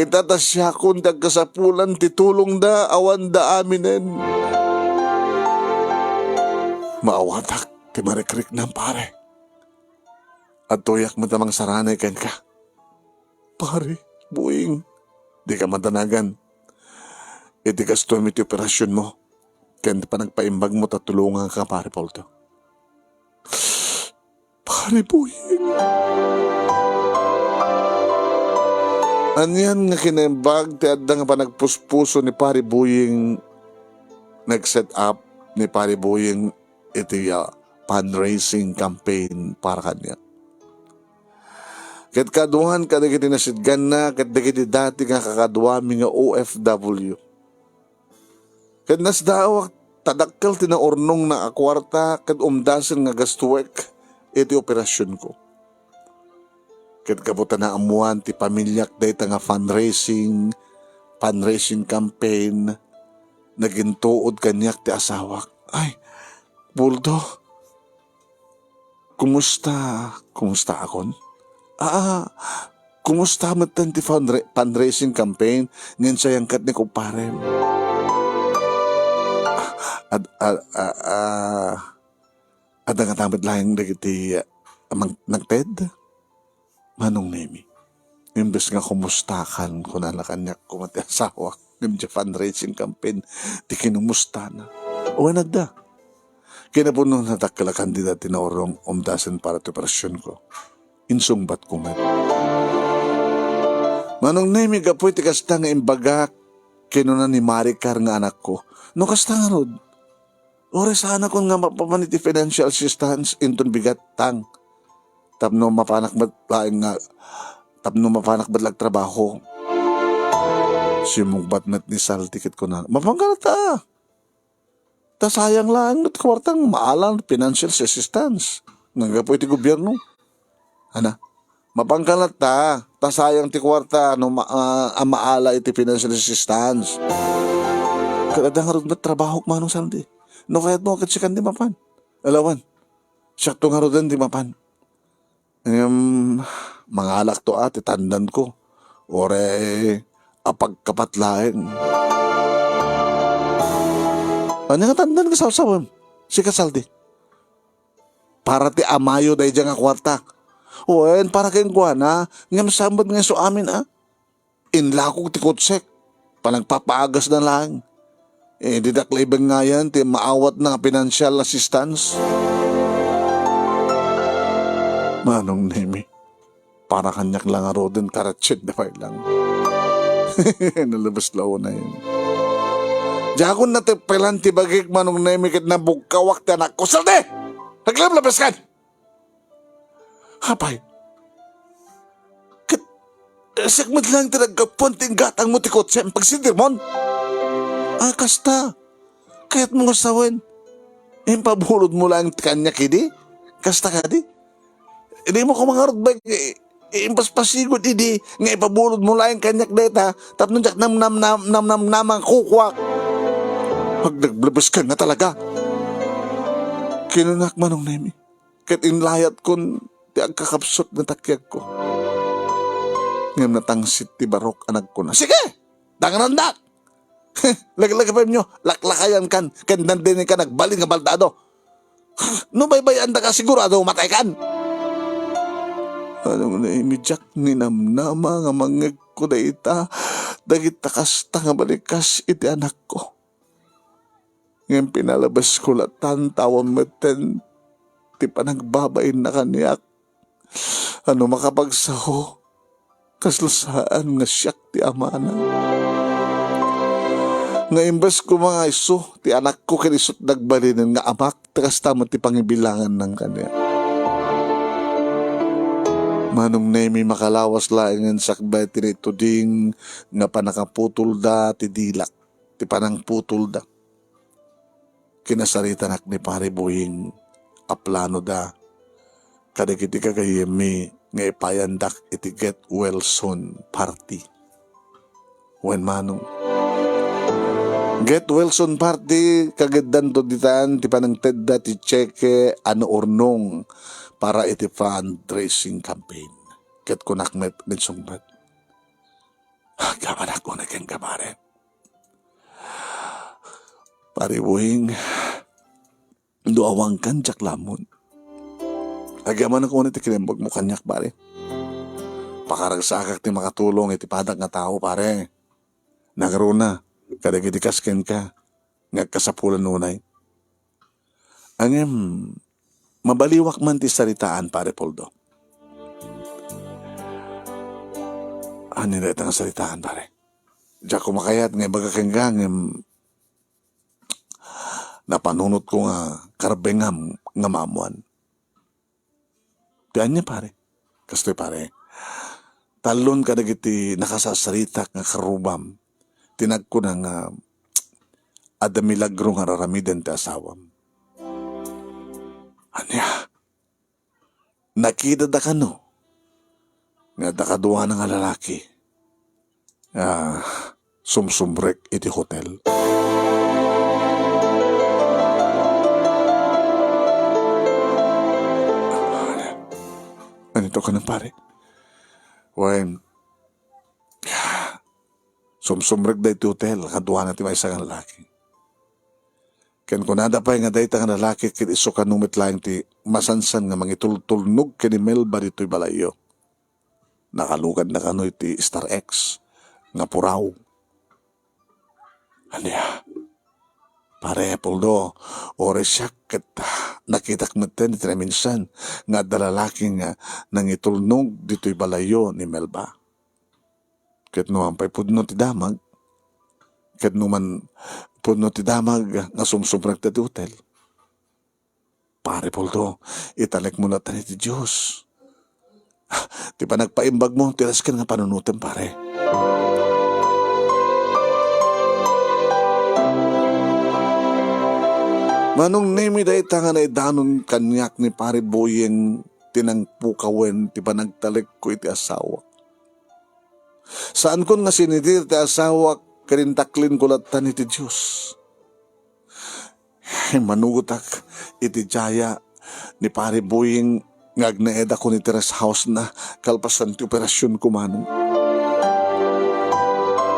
Ita ta siakon ti agkasapulan ti tulongda, awanda aminen. Maawatak ti marikriknam, pare. Adtoyak met a mangsaranay kenka. Pare, buing, dika madanagan iti gastoem iti operasionmo ken ti panagpaimbagmo ta tulonganka, Pare Poldo. Pare Boying. Anian nga kinaimbag ti adda nga panagpuspuso ni Pare Boying? Nag-set up ni Pare Boying iti, ah, fundraising campaign para kaniak. Ket kaaduan kadagiti nasidganna ket dagiti dati nga kakaduami nga O F W. Ket nasdaawak ta dakkel ti naurnongna a kuarta ket umdasen nga gastuek iti operasionko. Ket gapu ta naammoan ti pamiliak dayta nga fundraising, fundraising campaign, nagintuod kaniak ti asawak. Ay, Poldo, kumusta, kumustaakon? Ah, kumusta metten ti fundraising campaign nga insayangkat ni kumparem? Ad-, a-, a-, a-, adda nga tamad laeng dagiti, ah, mang-, nagted? Manong Nemi, imbes nga kumustakan, kunana kaniak koma ti asawak, ngem diay fundraising campaign ti kinumustana. Wen, adda. Kinapudno, nadakkel a kantidad ti naurong umdasen para ti operasionko. Insungbatko met. Manong Nemi, gapu iti kasta nga imbagak, kinuna ni Maricar nga anakko, no kasta ngarud, uray saanakon nga mapapan iti financial assistance inton bigat, tang. Tapno mapanak met laeng nga, tapno mapanak met la agtrabaho. Simmungbat met ni Saldi ket kuna, "Mapanka latta. Ta sayang laeng met kuarta nga maala financial assistance nga gapu iti gobierno." Ana, "Mapanka latta, ta sayang ti kuarta no ma-, ah, a maala iti financial assistance." Ket adda ngarud met trabahok, Manong Saldi. No kayatmo, ket sikan ti mapan. Alawan, siakto ngaruden ti mapan. Ngem mangalakto a ti tandanko. Uray apagkapat laeng. Ania nga tandan nga sawsawem? Sika, Saldi. Para ti amayo daydiay nga kuarta. Wen, para kenkuana, ngem saan met nga isu amin a. Inlakok ti kotsek. Panagpapaagasna laeng. Eh, didak la ibengayan ti maawatna nga financial assistance. Manong Nemi, para kaniak la ngaruden, karatsid da pay lang. Nalabes la unay. Diakon nateppelan ti bagik, Manong Nemi, ket nabugkawak ti anakko. Saldi! Aglablabeskan! Apay, ket, eh, siak met laeng ti naggapuan ti inggatangmo ti kotsem pagsendirmon? Ah, kasta. Kayatmo nga sawen, impabulodmo laeng ti kaniak idi? Kasta kadi? Dimo koma ngarud bay, eh, impaspasigon idi nga ipabulodmo laeng kaniak dayta tapno diak namnamnam-, namnamnama nga kukuak. Agdagblebeskan nga talaga. Kinunak, Manong Nemi, ket inlayatkon ti agkakapsut nga takiagko. Ngem natangsit ti barok a nagkuna, "Sige! Dangnandak! Laglagipemyo, laklakayankan, ken dandinenkan agbalin nga baldado. No baybay-andaka, sigurado mataykan!" Manong Nemi, diak ninamnama nga mangngegko dayta, dagita kasta nga balikas iti anakko. Ngem pinalabesko latan ta awan metten ti panagbabainna kaniak a no makapagsao, kasla saan nga siak ti amana. Nga imbes koma nga isu ti anakko ken isut' nagbalinen nga amak, ta kasta met ti pangibilanganna kaniak. Manong Nemi, makalawas laengen sakbay ti naituding nga pannakaputolda ti dilak, ti panangputolda. Kinasaritanak ni Pare Boying a planoda kadagiti gagayyemmi nga ipayandak iti get well soon party. Wen, Manong, get well soon party, kagiddanto ditan ti panangtedda ti tseke a naurnong para iti fundraising campaign. Ket kunak met, minsungbat, "Agyamannak unay kenka, pare. Pare Boying, no awankan, diak lammon. Agyamanak unay ti kinaimbagmo kaniak, pare. Pakaragsakak ti makatulong iti padak nga tao, pare. Nangruna kadagiti kas kenka nga agkasapulan unay. Ngem, mabaliwak man ti saritaan, Pare Poldo." "Ania dayta nga saritaan, pare? Diak koma kayat nga ibaga kenka, ngem napanunotko nga karbengam nga maammoan." "Ti ania, pare?" "Kastoy, pare. Tallon kadagiti nakasarsaritak nga karrubam ti nagkuna nga adda milagro nga araramiden ti asawam." "Ania? Nakitadaka kano nga adda kaduana nga lalaki a sumsumrek iti hotel?" "Ania ti kua, pare?" "Wen, sumsumrekda iti hotel, kaduana ti maysa nga lalaki. Ken kunada pay nga dayta nga lalaki ket isu kano met laeng ti masansan nga mangitultulnog ken ni Melba ditoy balayyo. Nakaluganda kano iti Star X nga puraw." "Ania? Pare Poldo, uray siak ket nakitak metten iti naminsan nga adda lalaki nga nangitulnog ditoy balayyo ni Melba. Ket no man pay pudno ti damag, ket no man pudno ti damag nga sumsumrekda ti hotel, Pare Poldo, italekmo latta iti Dios. Ti panagpaimbagmo ti nasken nga panunotem, pare." Manong Nemi, dayta nga naidanon kaniak ni Pare Boyeng ti nangpukawen ti panagtalekko iti asawak. Saankon nga sinidir ti asawak ken intaklinko lattan iti Dios. Immanugotak iti jaya ni Pare Boying nga agnaedakon iti rest house na kalpasan ti operasionko, Manong.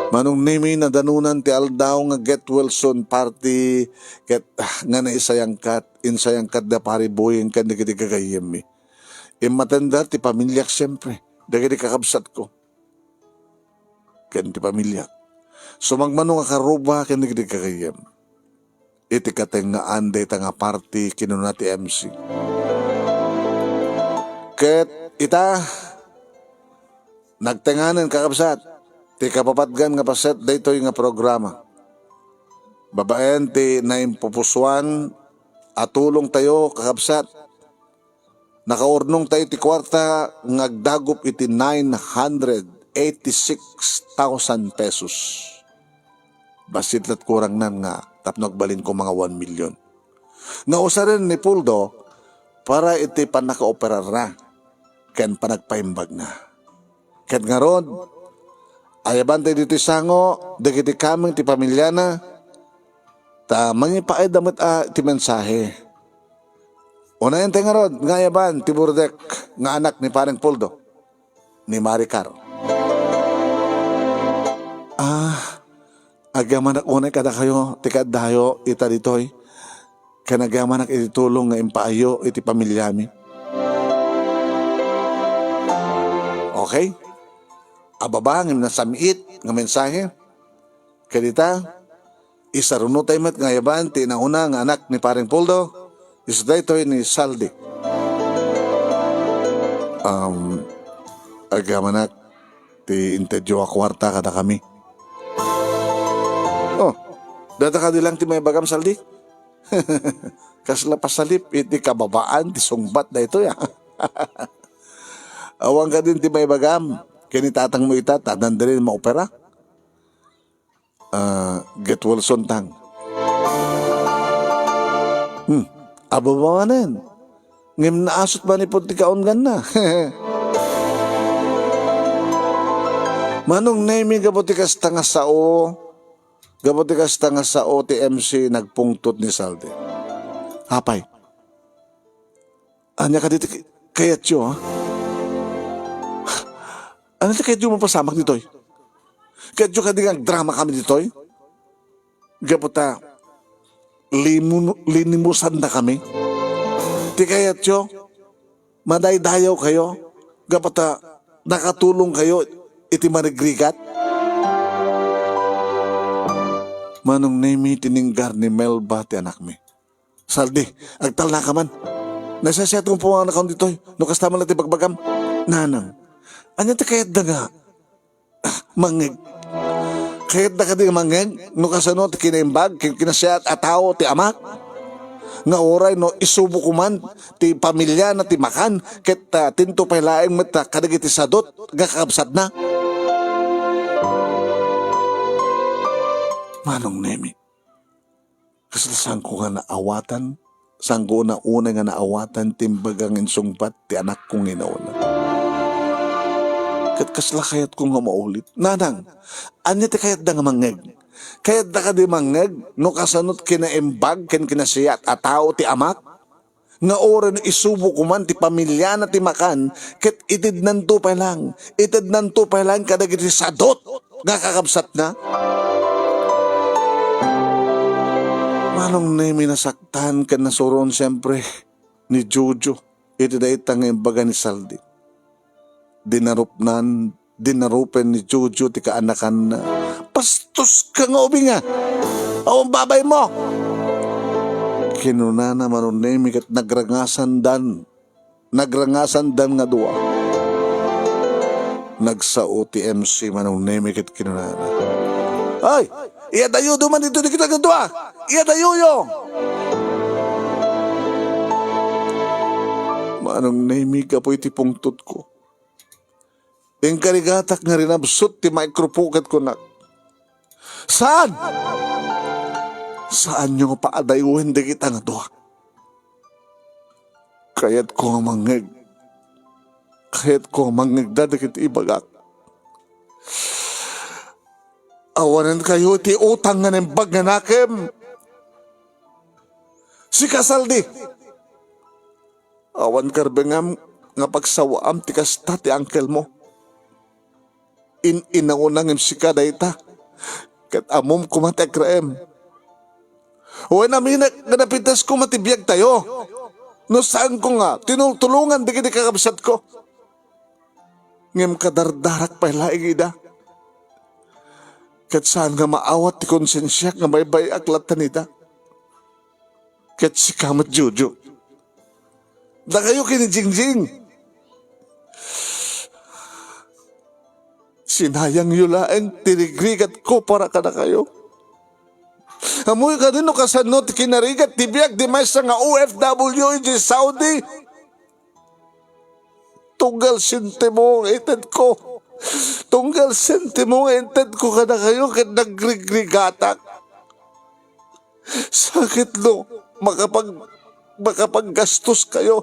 Manong Nemi, nadanonan ti aldaw nga get well soon party ket, ah, nga naisayangkat, insayangkat da Pare Boying ken dagiti gagayyemmi. Immatenda ti pamiliak, siempre, dagiti kakabsatko ken ti pamiliak. Sumagmamano nga karuba ken dagiti gagayyem iti katengngaan dayta nga party, kinuna ti M C. Ket ita, nagtenganen, kakabsat, ti kapapatgan nga paset daytoy nga programa. Babaen ti naimpupusuan a tulongtayo, kakabsat, Nakaurnong tayo ti kuarta nga agdagop iti nine hundred eighty-six thousand pesos. Bassit la't kurangnan nga tapno agbalin ko mga one million. Nga usaren ni Puldo para iti pannakaoperarna ken panagpaimbagna. Ket ngarud, ayaban tayo ditoy sango dagiti kameng ti pamilyana, ta mangipaayda met a ti mensahe. Unayen tayo ngarud nga ayaban ti burdek nga anak ni Pareng Puldo, ni Maricar. Ah, agyamanak unay kadakayo ti kaaddayo ita ditoy, ken agyamanak iti tulong nga impaayyo iti pamilyami. Okay? Ababa ngem nasam-it nga mensahe. Ket ita, isaruno tayo met nga ayaban ti nauna nga anak ni Pareng Puldo, isu daytoy ni Saldi. Um, agyamanak ti intedyo a kuarta kadakami. Oh, data kadi lang ti maibagam, Saldi? Kasla pasalip iti kababaan ti sungbat daytoy, ah. Awan kadin ti maibagam ken ni tatangmo ita ta addan diri maopera? Ah, get well soon, tang. Hmm, ababa manen. Ngem naasut manipud ti kaungganna. Manong Nemi, gapu ti kasta nga sao, gapu ti kasta nga sao ti M C nagpungtot ni Saldi. Apay, ania kadi ti kayatyo, ha? Ania ti kayatyo mapasamak ditoy? Kayatyo kadi nga agdrama kami ditoy? Gapu ta limu-, linimusan na kami. Ti kayatyo, madaydayaw kayo. Gapu ta nakatulong kayo iti marigrigat. Manong Nemi, tininggar ni Melba ti anakmi. Saldi, agtalna ka man. Nagsasiat kong pumangan ditoy. No kasta man lang ti bagbagam. Nanang, anya ti kayatda nga mangngeg? Kayatda kadi nga mangngeg no kasano ti kinaimbag ken kinasiat a tao ti amak? Nga uray no isubo ko man ti pamiliana ti makan ket, ah, tinto pay laeng met, ah, kadagiti sadot nga kakabsatna. Manong Nemi, kasla saanko nga naawatan, saanko una-una nga naawatan ti imbaga nga insungbat ti anakko nga inauna. Ket kasla kayatko nga maulit. Nanang, ania ti kayatda nga mangngeg? Kayatda kadi mangngeg no kasano ti kinaimbag ken kinasiat a tao ti amak? Nga uray no isubo ko man ti pamiliana ti makan, ket itednanto pay lang, itednanto pay lang kadagiti sadot nga kakabsatna. Manong Nemi, nasaktan ken nasuron siempre ni Jojo iti dayta nga imbaga ni Saldi. Dinarupnan, dinarupen ni Jojo ti kaanakanna. "Bastos ka nga ubing, a! Awan babaymo!" Kinunana Manong Nemi ket nagrangasandan. Nagrangasandan nga dua. Nagsao ti M C Manong Nemi ket kinunana, "Ay! Iyadayoyo man ditoy dagita nga dua! Iyadayoyo!" Manong Nemi, gapu iti pungtotko, inkarigatak nga rinabsut ti micro pocket ko, nak. Saan? Saanyo nga paadayoen dagita nga dua. Kayatko nga mangngeg. Kayatko nga mangngegda dagiti ibagak. Awanen kayo ti utang nga naimbag nga nakem. Sika, Saldi, awan karbengam nga pagsawaam ti kasta ti angkelmo. In-inauna ngem sika dayta, ket ammom koma ti agraem. Wen aminek nga napintas koma ti biagtayo. No saanko nga tinultulongan dagiti kakabsatko, ngem kadardarak pay laeng ida. Ket saan nga maawat ti konsensiak nga baybay-ak latta ida. Ket sika met, Jojo. Dakayo ken ni Jingjing, sinayangyo laeng ti rigrigatko para kadakayo. Ammoyo kadi no kasano ti kinarigat ti biag ti maysa nga O F W idiay Saudi? Tunggal sentimo nga itedko. Tunggal sentimo nga itedko kadakayo ket nagrigrigatak. Sakit no makapag-, makapaggastos kayo.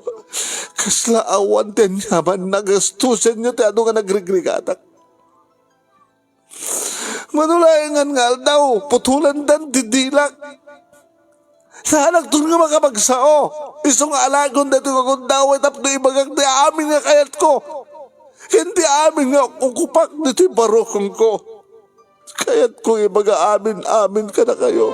Kasla awan ti aniaman, nagastosenyo ti adu nga nagrigrigatak. Mano laengan nga aldaw, putolandan ti dilak. Saanakton nga makapagsao. Isu nga alagon daytoy nga gundaway tapno ibagak ti amin nga kayatko. Ken ti amin nga ukupak ditoy barukongko. Kayatko nga ibaga amin-amin kadakayo.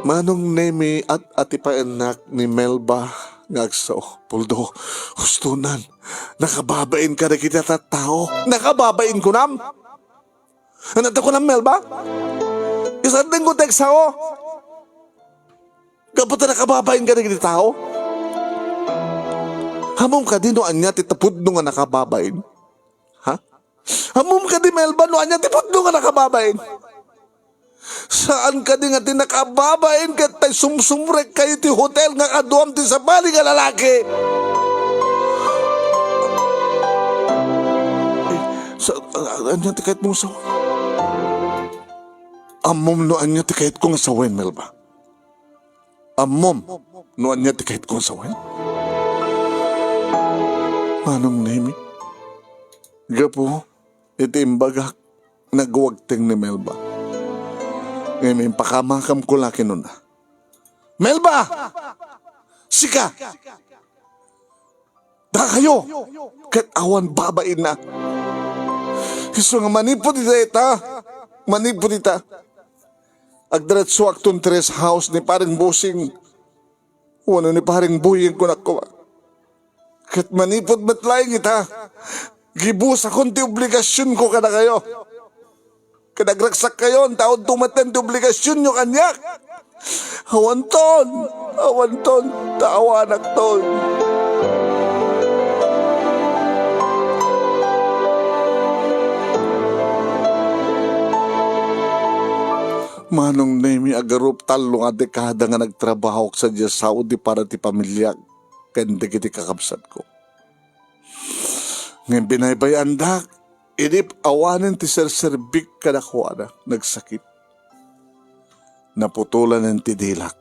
Manong Nemi, at-atipaennak ni Melba nga agsao. Puldo, hustonan. Nakababain kadagiti tattao. Nakababain kunam? Ania ti kunam, Melba? Isardengko ti agsao. Gapu ta nakababain kadagiti tao? Ammom kadi no ania ti tapudno nga nakababain? Ha? Ammom kadi, Melba, no ania ti pudno nga nakababain? Saan kadi nga ti nakababain ket tay sumsumrek kayo ti hotel nga kaduam ti sabali nga lalaki? Eh, sa-, a-, a-, ania ti kayatmo nga sawen? Ammom no ania ti kayatko nga sawen, Melba? Ammom no ania ti kayatko nga sawen? Manong Nemi, gapu iti imbagak, nagwagteng ni Melba. Ngem impakamakamko la kinuna, "Melba! Sika! Dakayo!" Ket awan babainna. Isu nga manipud ita, manipud ita, agdiretsoakton ti rest house ni Paring Busing wenno ni Paring Buying, kunak koma. Ket manipud met laeng ita, gibusakon ti obligasionko kadakayo. Ket agragsakkayon ta udto metten ti obligasionyo kaniak. Awanton, awanton, ta awanakton. Manong Nemi, agarup tallo nga dekada nga nagtrabahok sadiay Saudi para ti pamiliak ken dagiti kakabsatko. Ngem binaybay-andak idi awanen ti serserbik kadakuada, nagsakit. Naputolanen ti dilak.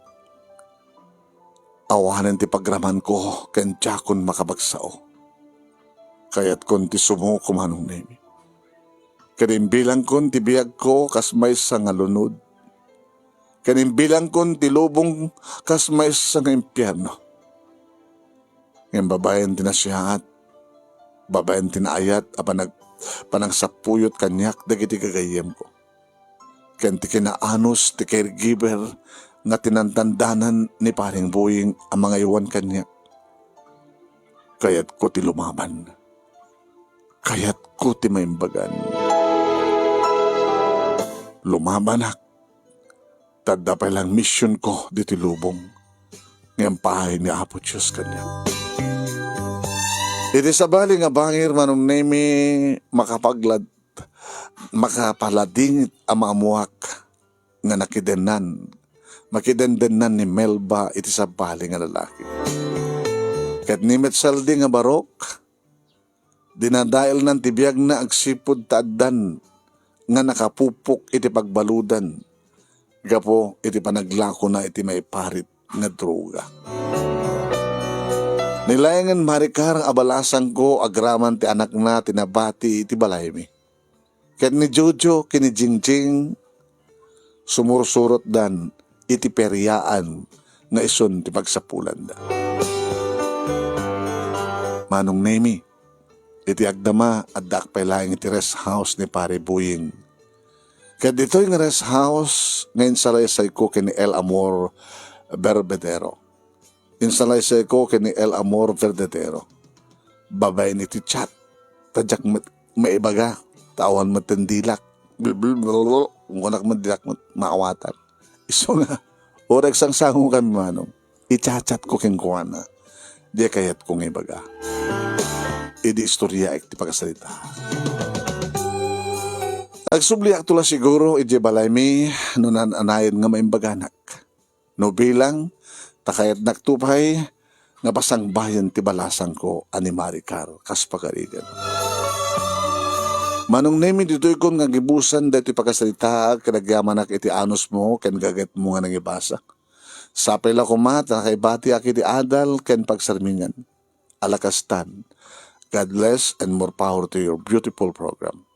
Awanen ti pagramanko ken diakon makapagsao. Kayatkon ti sumuko, Manong Nemi. Ket imbilangkon ti biagko kas maysa nga lunod. Ken imbilangkon ti lubong kas maysa nga impierno. Ngem babaen ti nasiaat, babaen ti naayat a panag-, panangsappuyot kaniak dagiti gagayyemko, ken ti kinaanus ti caregiver nga tinantandanan ni Paring Buying a mangaywan kaniak. Kayatko ti lumaban. Kayatko ti maimbagan. Lumabanak, ta adda pay laeng misionko ditoy lubong nga impaay ni Apo Dios kaniak. Iti sabali nga bangir, Manong Nemi, makapaglad-, makapaladingit a maammoak nga nakidennan, makidendennan ni Melba iti sabali nga lalaki. Ket ni met saldi nga barok, dinadaelnan ti biagna agsipud ta addan nga nakapupok iti pagbaludan gapu iti panaglakona iti maiparit nga droga. Ni laengen Maricar a balasangko agraman ti anakna ti nabati iti balaymi. Ket ni Jojo ken ni Jingjing, sumursurotdan iti periaan nga isun ti pagsapulanda. Manong Nemi, iti agdama, addaak pay laeng iti rest house ni Pare Buying. Ket ditoy nga rest house nga insalaysayko ken ni El Amor Berbedero. Insalaysayko ken ni El Amor Verdadero. Babaen iti chat, ta diak met maibaga, ta awan metten dilak. Blablabla. Kunak met dilak met maawatan. Isu nga, uray agsangsango kami, Manong, i-chat-chatko kenkuana. Diay kayatko nga ibaga. Idi istoryaek ti pagsalita. Agsubliakto la siguro idiay balaymi no naan-anayen nga maimbaganak. No bilang, Ta kayatnakto pay nga pasangbayen ti balasangko a ni Maricar kas pagarigan. Manong Nemi, ditoykon nga gibusan daytoy pakasaritaak ken agyamanak iti anusmo ken gagetmo nga nangibasa. Sapay la koma ta nakaibatiak iti adal ken pagsarmingan. Ala kastan, God bless and more power to your beautiful program.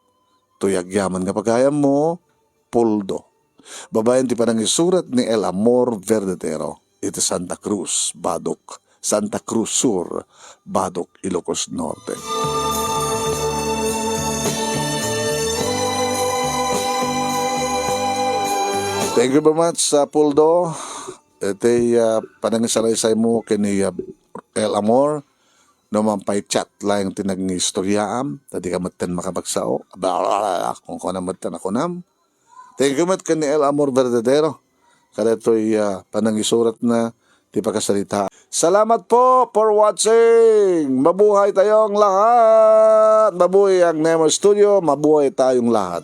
Toy agyaman nga pagayammo, Puldo. Babaen ti panangisurat ni El Amor Verdadero iti Santa Cruz, Badoc, Santa Cruz Sur, Badoc, Ilocos Norte. Thank you very much, uh, Puldo. Iti, uh, panangisalaysaymo ken ni, uh, El Amor. No man pay chat laeng ti nangistoryaam, ta dika metten makapagsao. Bla, bla, bla, bla. Kung kuna metten a kunam. Thank you met ken ni El Amor Verdadero. Kadaytoy, ah, panangisuratna ti pakasarita. Salamat po for watching. Mabuhay tayong lahat. Mabuhay ang Nemo Studio. Mabuhay tayong lahat.